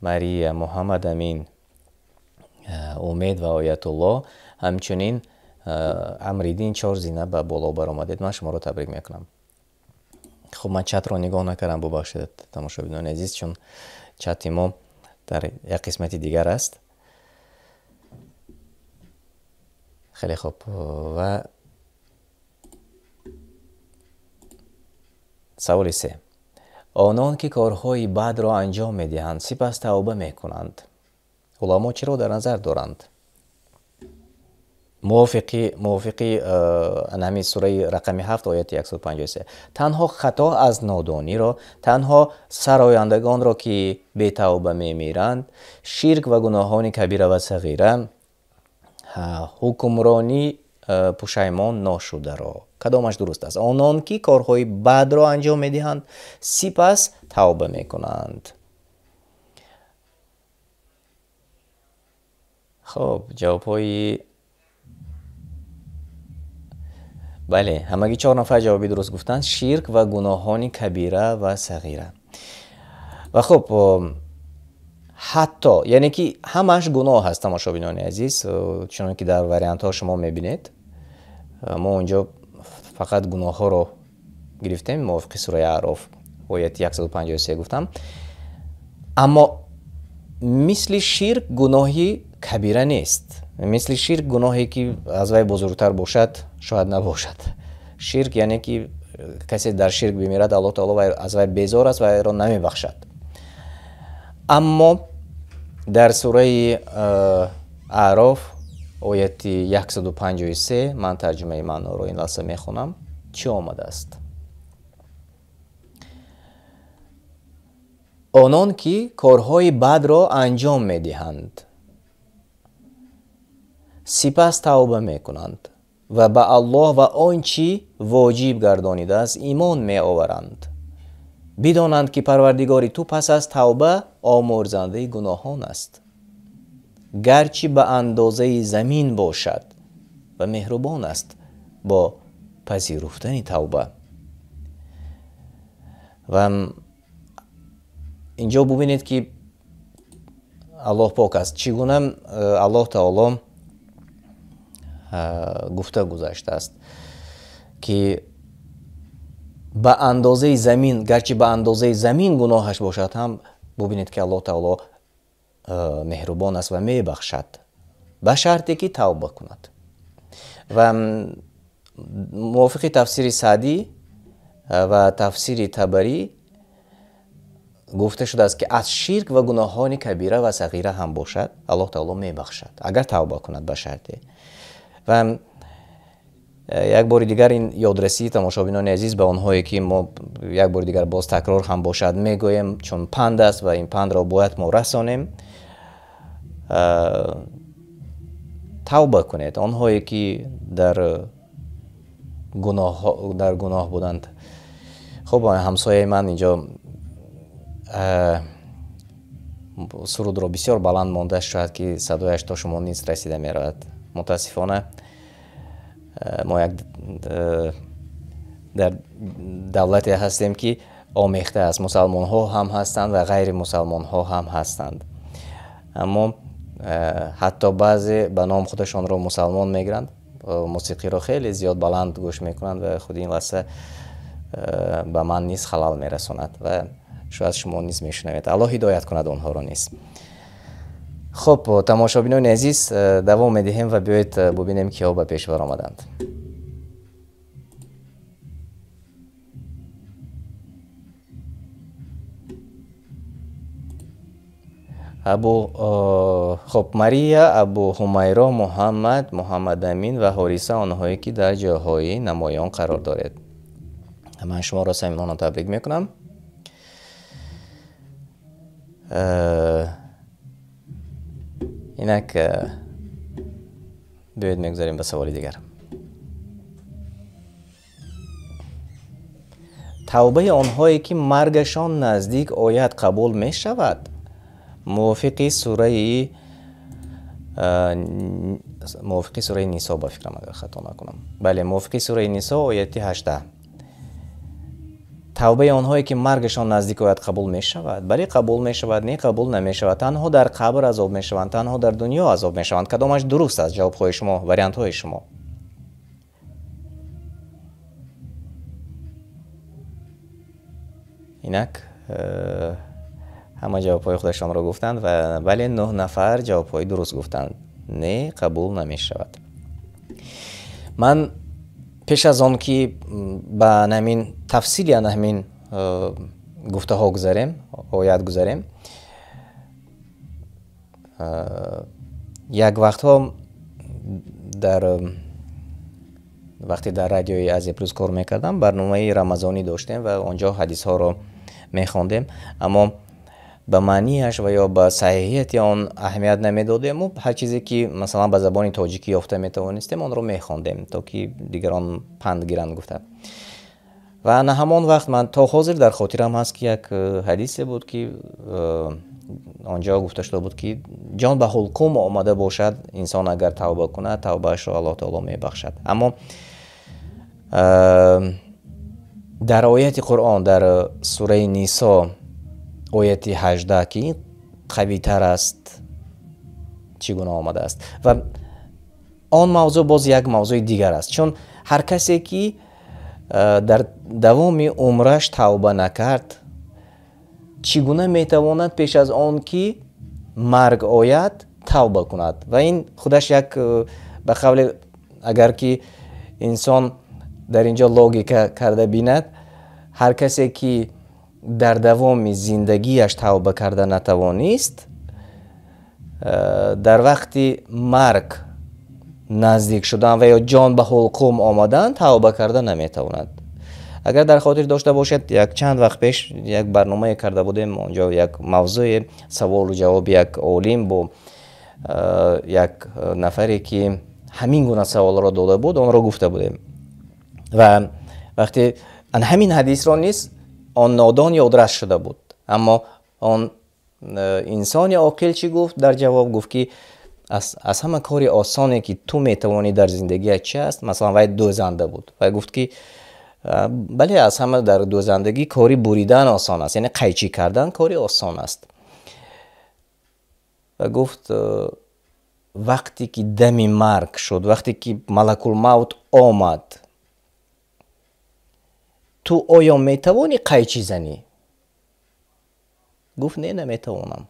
[SPEAKER 1] Мария, Муҳаммад Амин, Умед ва Оятулло, ҳамчунин Амриддин 4 зина ба боло баромадед. Ман шуморо табрик мекунам. Хуб, ман чатро нигоҳ накардам, бубахшед, тамошобинони азиз, чун чати мо дар як қисмати дигар аст. Хеле хуб, ва саволи 3. Онон ки корҳои бадро анҷом медиҳанд, сипас тавба мекунанд, уламо чиро дар назар доранд? Мувофиқи ҳамин сураи рақами 7 ояти 153. Танҳо хато аз нодониро, танҳо сарояндагонро, ки бетавба мемиранд, ширк ва гуноҳони кабира ва сағира, ҳукмронӣ пушаймон ношударо. Кадомаш дуруст аст? Онон ки корҳои бадро анҷом медиҳанд, сипас тавба мекунанд. Хуб, ҷавобҳои бале, ҳамагӣ 4 нафар ҷавоби дуруст гуфтанд. Ширк ва гуноҳони кабира ва сағира. Ва хуб, ҳатто яъне ки ҳамаш гуноҳ аст, тамошобинони азиз, чунон ки дар вариантҳо шумо мебинед, мо онҷо фақат гуноҳҳоро гирифтем мувофиқи сураи Аъроф ояти 153 гуфтам. Аммо мисли ширк гуноҳи кабира нест. Мисли ширк гуноҳе ки аз вай бузургтар бошад, шояд набошад. Ширк яъне ки касе дар ширк бимирад, Аллоҳ таоло аз вай безор аст ва вайро намебахшад. Аммо дар сураи Аъроф ояти 153 ман тарҷумаи маъноро ин лаҳза мехонам, чӣ омадааст? Онон ки корҳои бадро анҷом медиҳанд, сипас тавба мекунанд ва ба Аллоҳ ва он чӣ воҷиб гардонидааст имон меоваранд. Бидонанд, ки Парвардигори ту пас аз тавба омӯрзандаи гуноҳон аст, гарчи ба андозаи замин бошад, ва меҳрубон аст бо пазируфтани тавба. Ва инҷо бубинед, ки Аллоҳ пок аст. Чӣ гуна Аллоҳ таоло гуфта гузаштааст, ки ба андозаи замин, гарчи ба андозаи замин гуноҳаш бошад ҳам, бубинед, ки Аллоҳ таоло меҳрубон аст ва мебахшад, ба шарте ки тавба кунад. Ва мувофиқи тафсири Саъдӣ ва тафсири Табарӣ гуфта шудааст, ки аз ширк ва гуноҳони кабира ва сағира ҳам бошад, Аллоҳ таоло мебахшад, агар тавба кунад ба шарте. Ва як бори дигар ин ёдрасии тамошобинони азиз ба онҳое ки мо як бори дигар боз такрор ҳам бошад мегӯем, чун панд аст ва ин пандро бояд мо расонем. Тавба кунед. Онҳое ки дар гуноҳ буданд. Хуб, ҳамсояи ман инҷо сурудро бисёр баланд монда, шояд ки садояш то шумо низ расида меравад. Мутаассифона мо як дар давлате ҳастем, ки омехта аст. Мусалмонҳо ҳам ҳастанд ва ғайри мусалмонҳо ҳам ҳастанд. Аммо ҳатто баъзе ба ном худашонро мусалмон мегиранд, мусиқиро хеле зиёд баланд гӯш мекунанд ва худи ин лаҳза ба ман низ халал мерасонад ва шояд шумо низ мешунавед. Аллоҳ ҳидоят кунад онҳоро низ. Хуб, тамошобинони азиз, давом медиҳем ва биёед бубинем, киҳо ба пеш баромаданд. Абу хоб, Мария, Абу Ҳумайро, Муҳаммад, Муҳаммадамин ва Ҳориса, онҳое ки дар ҷойҳои намоён қарор доред. Ман шуморо самимона табрик мекунам. Инак биёед мегузарем ба саволи дигар. Тавбаи онҳое ки маргашон наздик ояд қабул мешавад? Мувофиқи сураи Нисо, ба фикрам, агар хато накунам. Бале, мувофиқи сураи Нисо ояти 18. Тавбаи онҳое ки маргашон наздик ояд қабул мешавад? Бале, қабул мешавад, не, қабул намешавад. Танҳо дар қабр азоб мешаванд, танҳо дар дунё азоб мешаванд. Кадомаш дуруст аст? Ҷавобҳои шумо, вариантҳои шумо. Инак ҳама ҷавобҳои худашонро гуфтанд ва бале, 9 нафар ҷавобҳои дуруст гуфтанд. Не, қабул намешавад. Ман пеш аз он ки ба ҳамин тафсили ҳамин гуфтаҳо гузарем, оят гузарем, як вақтҳо дар вақте дар радиои Азия Плюс кор мекардам, барномаи рамазонӣ доштем ва онҷо ҳадисҳоро мехондем, аммо ба маънияш ва ё ба саҳиҳияти он аҳамият намедодем ва ҳар чизе ки масалан ба забони тоҷикӣ ёфта метавонистем, онро мехондем, то ки дигарон панд гиранд гуфта. Ва на ҳамон вақт ман то ҳозир дар хотирам ҳаст ки як ҳадисе буд ки онҷо гуфта шуда буд ки ҷон ба ҳулқум омада бошад, инсон агар тавба кунад, тавбаашро Аллоҳ таоло мебахшад. Аммо дар ояти Қуръон, дар сураи Нисо ояти 18 ки қавитар аст, чӣ гуна омадааст? Ва он мавзӯъ боз як мавзӯи дигар аст, чун ҳар касе ки дар давоми умраш тавба накард, чӣ гуна метавонад пеш аз он ки марг ояд тавба кунад? Ва ин худаш як, ба қавле, агар ки инсон дар инҷо логика карда бинад, ҳар касе ки дар давоми зиндагиаш тавба карда натавонист, дар вақти марг наздик шудан ва ё ҷон ба ҳулқум омадан тавба карда наметавонад. Агар дар хотир дошта бошед, як чанд вақт пеш як барномае карда будем, онҷо як мавзӯи саволу ҷавоби як олим бо як нафаре ки ҳамин гуна саволро дода буд, онро гуфта будем. Ва вақте ҳамин ҳадисро низ он нодон ёдрас шуда буд, аммо он инсони оқил чӣ гуфт? Дар ҷавоб гуфт ки аз ҳама кори осоне ки ту метавонӣ дар зиндагиат чи аст? Масалан, вай дӯзанда буд. Вай гуфт ки бале, аз ҳама дар дӯзандагӣ кори буридан осон аст, яъне қайчӣ кардан кори осон аст. Ва гуфт вақте ки дами марг шуд, вақте ки малакулмавт омад, ту оё метавонӣ қайчӣ занӣ? Гуфт не, наметавонам.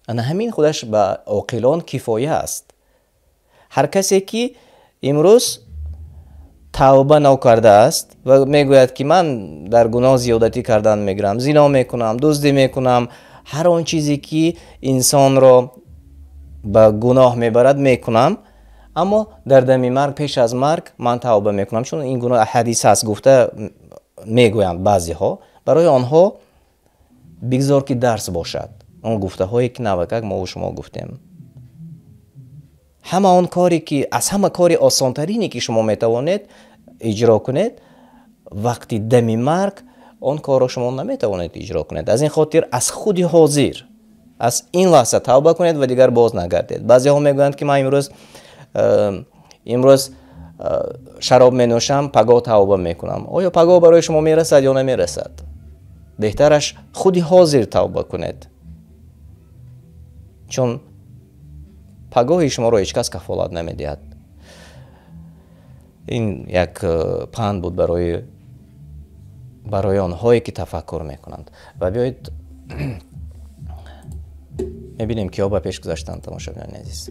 [SPEAKER 1] Ана ҳамин худаш ба оқилон кифоя аст. Ҳар касе ки имрӯз тавба накардааст ва мегӯяд ки ман дар гуноҳ зиёдатӣ кардан мегирам, зино мекунам, дуздӣ мекунам, ҳар он чизе ки инсонро ба гуноҳ мебарад мекунам, аммо дар дами марг, пеш аз марг ман тавба мекунам, чун ин гуноҳ ҳадис аст гуфта мегӯянд баъзеҳо. Барои онҳо бигзор ки дарс бошад он гуфтаҳое ки навакак мо шумо гуфтем. Ҳама он коре ки аз ҳама кори осонтарине ки шумо метавонед иҷро кунед, вақти дами марг он корро шумо наметавонед иҷро кунед. Аз ин хотир аз худи ҳозир, аз ин лаҳза тавба кунед ва дигар боз нагардед. Баъзеҳо мегӯянд ки ман имрӯз шароб менӯшам, пагоҳ тавба мекунам. Оё пагоҳ барои шумо мерасад ё намерасад? Беҳтараш худи ҳозир тавба кунед, чун пагоҳи шуморо ҳеҷ кас кафолат намедиҳад. Ин як панд буд барои онҳое ки тафаккур мекунанд. Ва биёед мебинем киҳо ба пеш гузаштанд, тамошобинони азиз.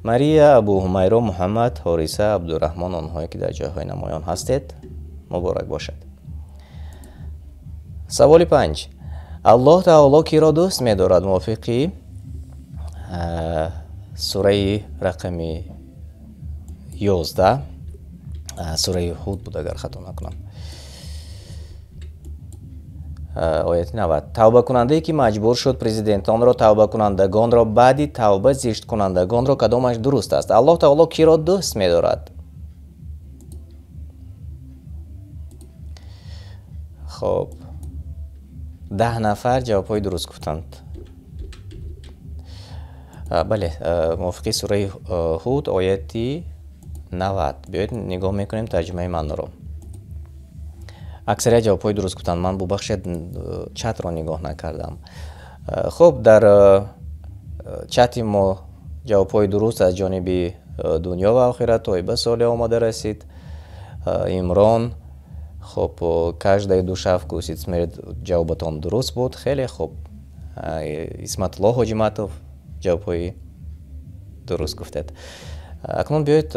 [SPEAKER 1] Мария, Абу Ҳумайро, Муҳаммад, Ҳориса, Абдураҳмон, онҳое ки дар ҷойҳои намоён ҳастед, муборак бошад. Саволи 5. Аллоҳ таоло киро дӯст медорад? Мувофиқи сураи рақами 11, сураи Ҳуд буд, агар хато накунам, ояти 90. Тавбакунандае ки маҷбур шуд президентонро, тавбакунандагонро, баъди тавба зишткунандагонро, кадомаш дуруст аст? Аллоҳ таоло киро дӯст медорад? Хоб, 10 нафар ҷавобҳои дуруст гуфтанд. Бале, мувофиқи сураи Ҳуд ояти 90. Биёед нигоҳ мекунем тарҷумаи маъноро. Аксарият ҷавобҳои дуруст гуфтанд. Ман бубахшед, чатро нигоҳ накардам. Хуб, дар чати мо ҷавобҳои дуруст аз ҷониби дунё ва охират Тоиба Солеҳ омада расид, Имрон, хуб, каждая душа вкусит смерть, ҷавобатон дуруст буд, хеле хуб. Исматулло Ҳоҷиматов ҷавобҳои дуруст гуфтед. Акнун биёед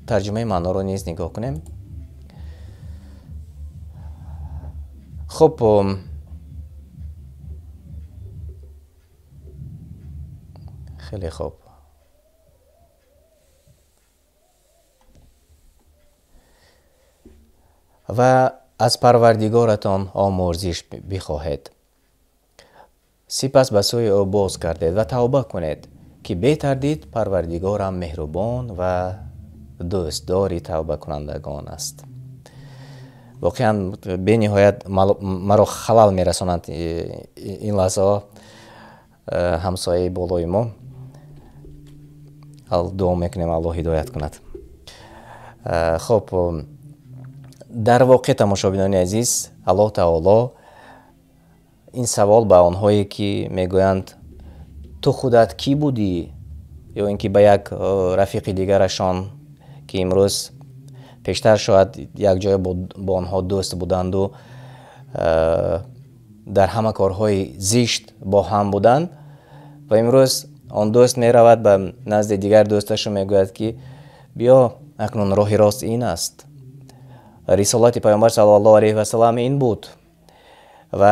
[SPEAKER 1] тарҷумаи маъноро низ нигоҳ кунем. Хуб, хеле хуб. Ва аз Парвардигоратон омӯрзиш бихоҳед, сипас ба сӯи ӯ боз гардед ва тавба кунед, ки бетардид Парвардигорам меҳрубон ва дӯстдори тавбакунандагон аст. Воқеан бениҳоят маро халал мерасонанд ин лаҳзаҳо ҳамсояи болои мо. Дуо мекунем Аллоҳ ҳидоят кунад. Хоб, дар воқеъ тамошобинони азиз, Аллоҳ таоло ин савол ба онҳое ки мегӯянд ту худат кӣ будӣ, ё ин ки ба як рафиқи дигарашон ки имрӯз пештар шояд якҷоя бо онҳо дӯст буданду дар ҳама корҳои зишт бо ҳам буданд, ва имрӯз он дӯст меравад ба назди дигар дӯсташу мегӯяд ки биё акнун роҳи рост ин аст, рисолати Пайғамбар саллаллоҳу алайҳи васаллам ин буд ва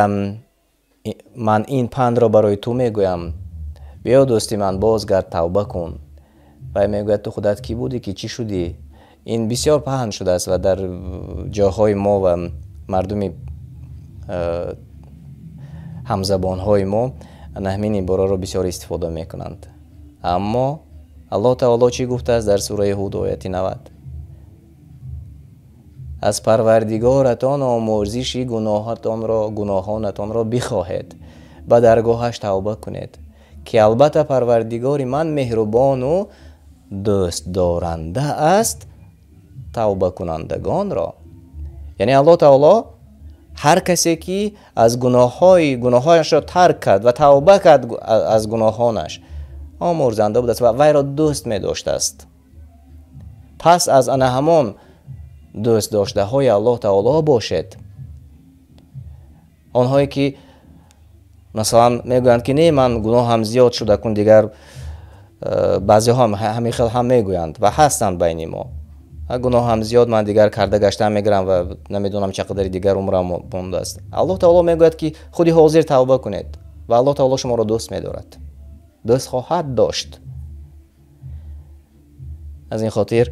[SPEAKER 1] ман ин пандро барои ту мегӯям, биё дӯсти ман, бозгард, тавба кун. Ва мегӯяд ту худат кӣ будӣ, ки чӣ шудӣ? Ин бисёр паҳн шудааст ва дар ҷойҳои мо ва мардуми ҳамзабонҳои мо ҳамин ибораро бисёр истифода мекунанд. Аммо Аллоҳ таоло чӣ гуфтааст дар сураи Ҳуд ояти 90? Аз Парвардигоратон омӯрзиши гуноҳонатонро бихоҳед, ба даргоҳаш тавба кунед, ки албатта Парвардигори ман меҳрубону дӯстдоранда аст тавбакунандагонро. Яъне Аллоҳ таоло ҳар касе ки аз гуноҳҳояшро тарк кард ва тавба кард аз гуноҳонаш, омӯрзанда будааст ва вайро дӯст медоштааст. Пас аз ана ҳамон дӯстдоштаҳои Аллоҳ таоло бошед. Онҳое ки масалан мегӯянд ки не, ман гуноҳам зиёд шуд, акун дигар, баъзеҳо ҳамин хел ҳам мегӯянд ва ҳастанд байни мо, гуноҳам зиёд, ман дигар карда гаштан мегирам ва намедонам чӣ қадари дигар умрам мондааст. Аллоҳ таоло мегӯяд ки худи ҳозир тавба кунед ва Аллоҳ таоло шуморо дӯст медорад, дӯст хоҳад дошт. Аз ин хотир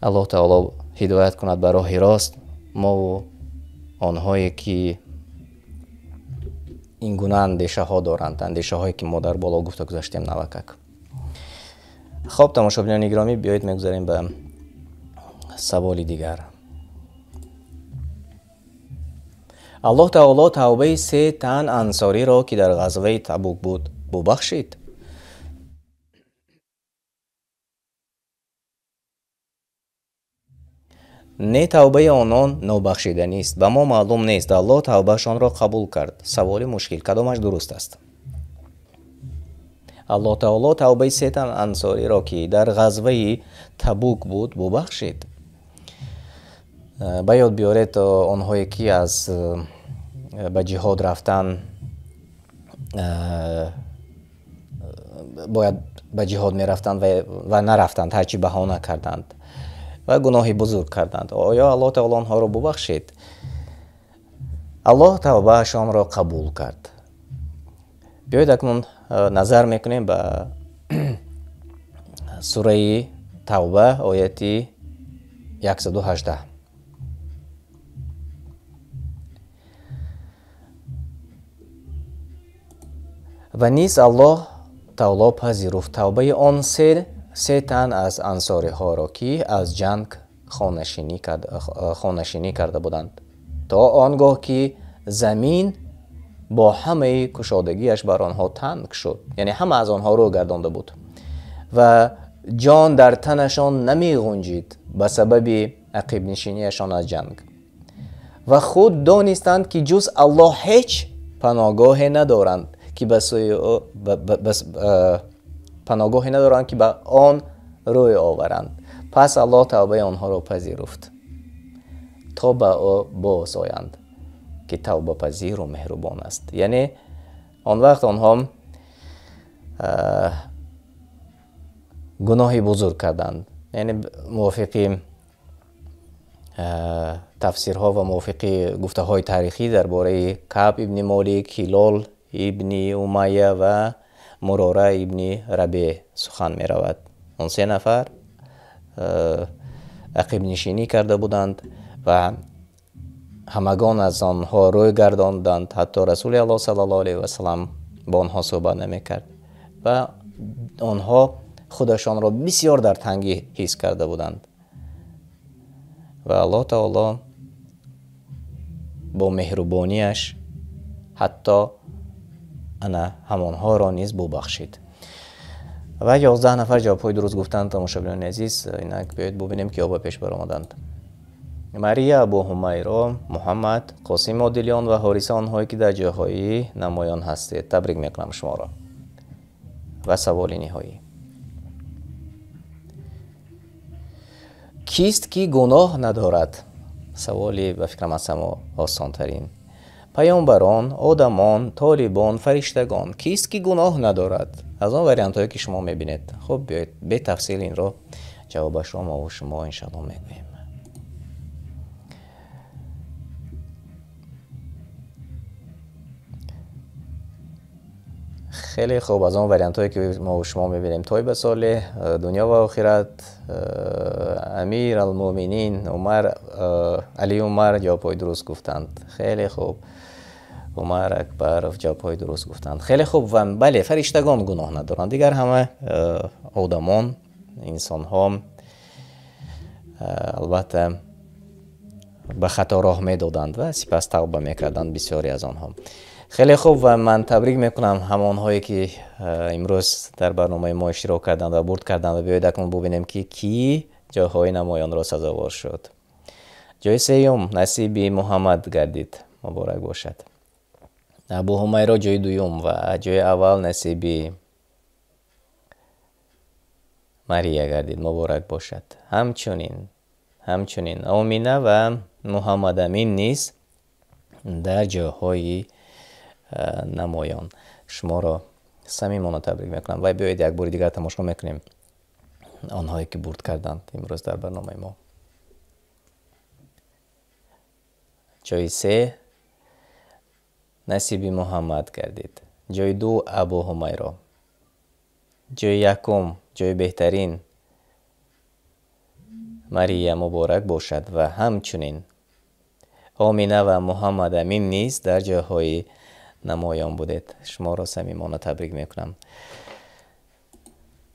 [SPEAKER 1] Аллоҳ таоло ҳидоят кунад ба роҳи рост мову онҳое ки ин гуна андешаҳо доранд, андешаҳое ки мо дар боло гуфта гузаштем навакак. Хоб, тамошобинони гиромӣ, биёед мегузарем ба саволи дигар. Аллоҳ таоло тавбаи се тан ансориро ки дар ғазваи Табук буд бубахшид. Не, тавбаи онон нобахшиданист, ба мо маълум нест, Аллоҳ тавбаашонро қабул кард. Саволи мушкил, кадомаш дуруст аст? Аллоҳ таоло тавбаи се тан ансориро ки дар ғазваи Табук буд бубахшид. Ба ёд биёред онҳое ки аз ба ҷиҳод рафтан, бояд ба ҷиҳод мерафтанд ва нарафтанд, ҳарчи баҳона карданд ва гуноҳи бузург карданд. Оё Аллоҳ таоло онҳоро бубахшид? Аллоҳ тавбаашонро қабул кард. Биёед акнун назар мекунем ба сураи Тавба, ояти 118. Ва низ Аллоҳ таоло пазируфт тавбаи он се тан аз ансориҳоро, ки аз ҷанг хонашинӣ карда буданд, то он гоҳ ки замин бо ҳамаи кушодагиаш бар онҳо танг шуд, яъне ҳама аз онҳо рӯ гардонда буд ва ҷон дар танашон намеғунҷид ба сабаби ақибнишиниашон аз ҷанг. Ва худ донистанд, ки ҷуз Аллоҳ ҳеҷ паноҳгоҳе надоранд, ки ба сӯи ӯ паноҳгоҳе надоранд, ки ба он рӯй оваранд. Пас Аллоҳ тавбаи онҳоро пазируфт, то ба ӯ боз оянд, ки тавбапазиру меҳрубон аст. Яъне он вақт онҳо гуноҳи бузург карданд. Яъне мувофиқи тафсирҳо ва мувофиқи гуфтаҳои таърихӣ дар бораи Каъб ибни Молик, Ҳилол ибни Умайя ва Мурора ибни Рабеъ сухан меравад. Он се нафар ақибнишинӣ карда буданд ва ҳамагон аз онҳо рӯй гардонданд. Ҳатто Расули Аллоҳ саллаллоҳу алайҳи васаллам бо онҳо суҳбат намекард ва онҳо худашонро бисёр дар тангӣ ҳис карда буданд. Ва Аллоҳ таоло бо меҳрубонияш ҳатто ана ҳамонҳоро низ бубахшид. Ва 11 нафар ҷавобҳои дуруст гуфтанд. Тамошобинони азиз, инак биёед бубинем, ки ба пеш баромаданд. Мария, Абу Ҳумайро, Муҳаммад, Қосим Одилён ва Ҳориса, онҳое ки дар ҷойҳои намоён ҳастед. Табрик мекунам шуморо. Ва саволи ниҳоӣ: кист ки гуноҳ надорад? Саволи ба фикрам аз ҳама осонтарин. Паёмбарон, одамон, толибон, фариштагон. Кист ки гуноҳ надорад? Аз он вариантҳое ки шумо мебинед. Хуб, биёед бетафсил инро ҷавобашро мо ва шумо иншааллоҳ мегӯем. Хеле хуб, аз он вариантҳое ки мо ва шумо мебинем: Тойба Солеҳ, дунё ва охират, Амир алмӯъминин, Умар, Али Умар ҷавобҳои дуруст гуфтанд. Хеле хуб, Умар Акбаров ҷавобҳои дуруст гуфтанд. Хеле хуб. Ва бале, фариштагон гуноҳ надоранд, дигар ҳама одамон, инсонҳо албатта ба хато роҳ медоданд ва сипас тавба мекарданд бисёре аз онҳо. Хеле хуб, ва ман табрик мекунам ҳамонҳое ки имрӯз дар барномаи мо иштирок карданд ва бурд карданд. Ва биёед акнун бубинем, ки кӣ ҷойҳои намоёнро сазовор шуд. Ҷои сеюм насиби Муҳаммад гардид, муборак бошад. Абу Ҳумайро ҷои дуюм ва ҷои аввал насиби Мария гардид, муборак бошад. Ҳамчунин Омина ва Муҳаммадамин низ дар ҷойҳои намоён. Шуморо самимона табрик мекунам. Ва биёед як бори дигар тамошо мекунем онҳое ки бурд карданд имрӯз дар барномаи мо. Ҷои се насиби Муҳаммад гардид, ҷои ду Абу Ҳумайро, ҷои якум, ҷои беҳтарин Мария, муборак бошад. Ва ҳамчунин Омина ва Муҳаммадамин низ дар ҷойҳои намоён будед. Шуморо самимона табрик мекунам.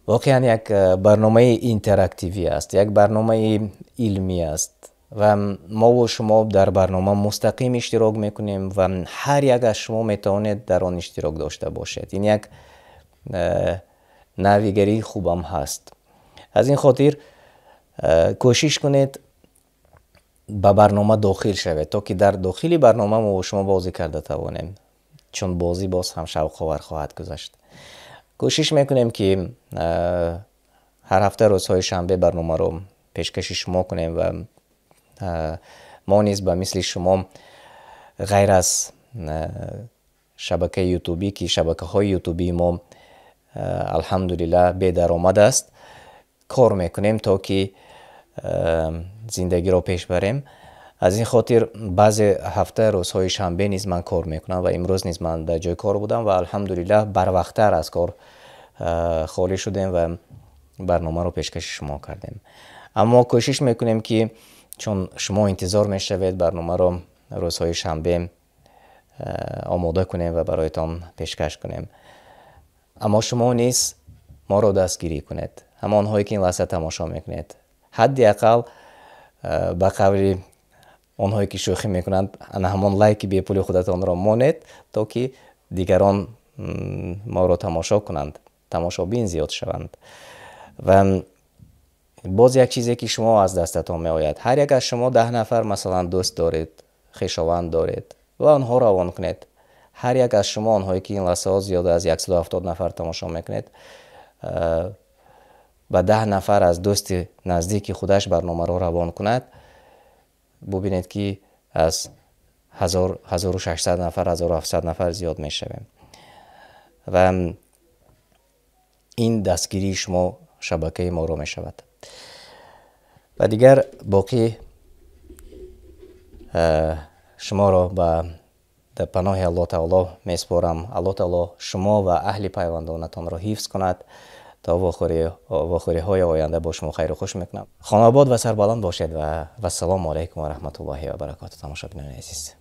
[SPEAKER 1] Воқеан як барномаи интерактивӣ аст, як барномаи илмӣ аст ва мо шумо дар барнома мустақим иштирок мекунем ва ҳар як аз шумо метавонед дар он иштирок дошта бошед. Ин як навигарии хубам ҳаст. Аз ин хотир кӯшиш кунед ба барнома дохил шавед, то ки дар дохили барнома мо шумо бозӣ карда тавонем, чун бозӣ боз ҳам шавқовар хоҳад гузашт. Кӯшиш мекунем, ки ҳар ҳафта рӯзҳои шанбе барномаро пешкаши шумо кунем ва мо низ ба мисли шумо ғайр аз шабакаи ютубӣ, ки шабакаҳои ютубии мо алҳамдулиллаҳ бедаромад аст, кор мекунем то ки зиндагиро пеш барем. Аз ин хотир баъзе ҳафта рӯзҳои шанбе низ ман кор мекунам ва имрӯз низ ман дар ҷои кор будам ва алҳамдулиллаҳ барвақттар аз кор холӣ шудем ва барномаро пешкаши шумо кардем. Аммо кӯшиш мекунем, ки чун шумо интизор мешавед, барномаро рӯзҳои шанбе омода кунем ва бароятон пешкаш кунем. Аммо шумо низ моро дастгирӣ кунед. Ҳамонҳое ки ин лаҳза тамошо мекунед, ҳадди ақал, ба қавли онҳое ки шӯхӣ мекунанд, ана ҳамон лайки бепули худатонро монед, то ки дигарон моро тамошо кунанд, тамошобин зиёд шаванд. Ва боз як чизе ки шумо аз дастатон меояд: ҳар як аз шумо 10 нафар, масалан, дӯст доред, хешованд доред ва онҳоро равон кунед. Ҳар як аз шумо, онҳое ки ин лаҳзаҳо зиёда аз 170 нафар тамошо мекунед, ба 10 нафар аз дӯсти наздики худаш барномаро равон кунад, бубинед, ки аз 1600 нафар, 1700 нафар зиёд мешавем. Ва ин дастгирии шумо шабакаи моро мешавад. Ва дигар боқӣ шуморо ба дар паноҳи Аллоҳ таоло месупорам. Аллоҳ таоло шумо ва аҳли пайвандонатонро ҳифз кунад. То вохӯриҳои оянда бо шумо хайру хуш мекунам. Хонаобод ва сарбаланд бошед ва вассалому алайкум ва раҳматуллоҳи ва баракоту, тамошобинони азиз.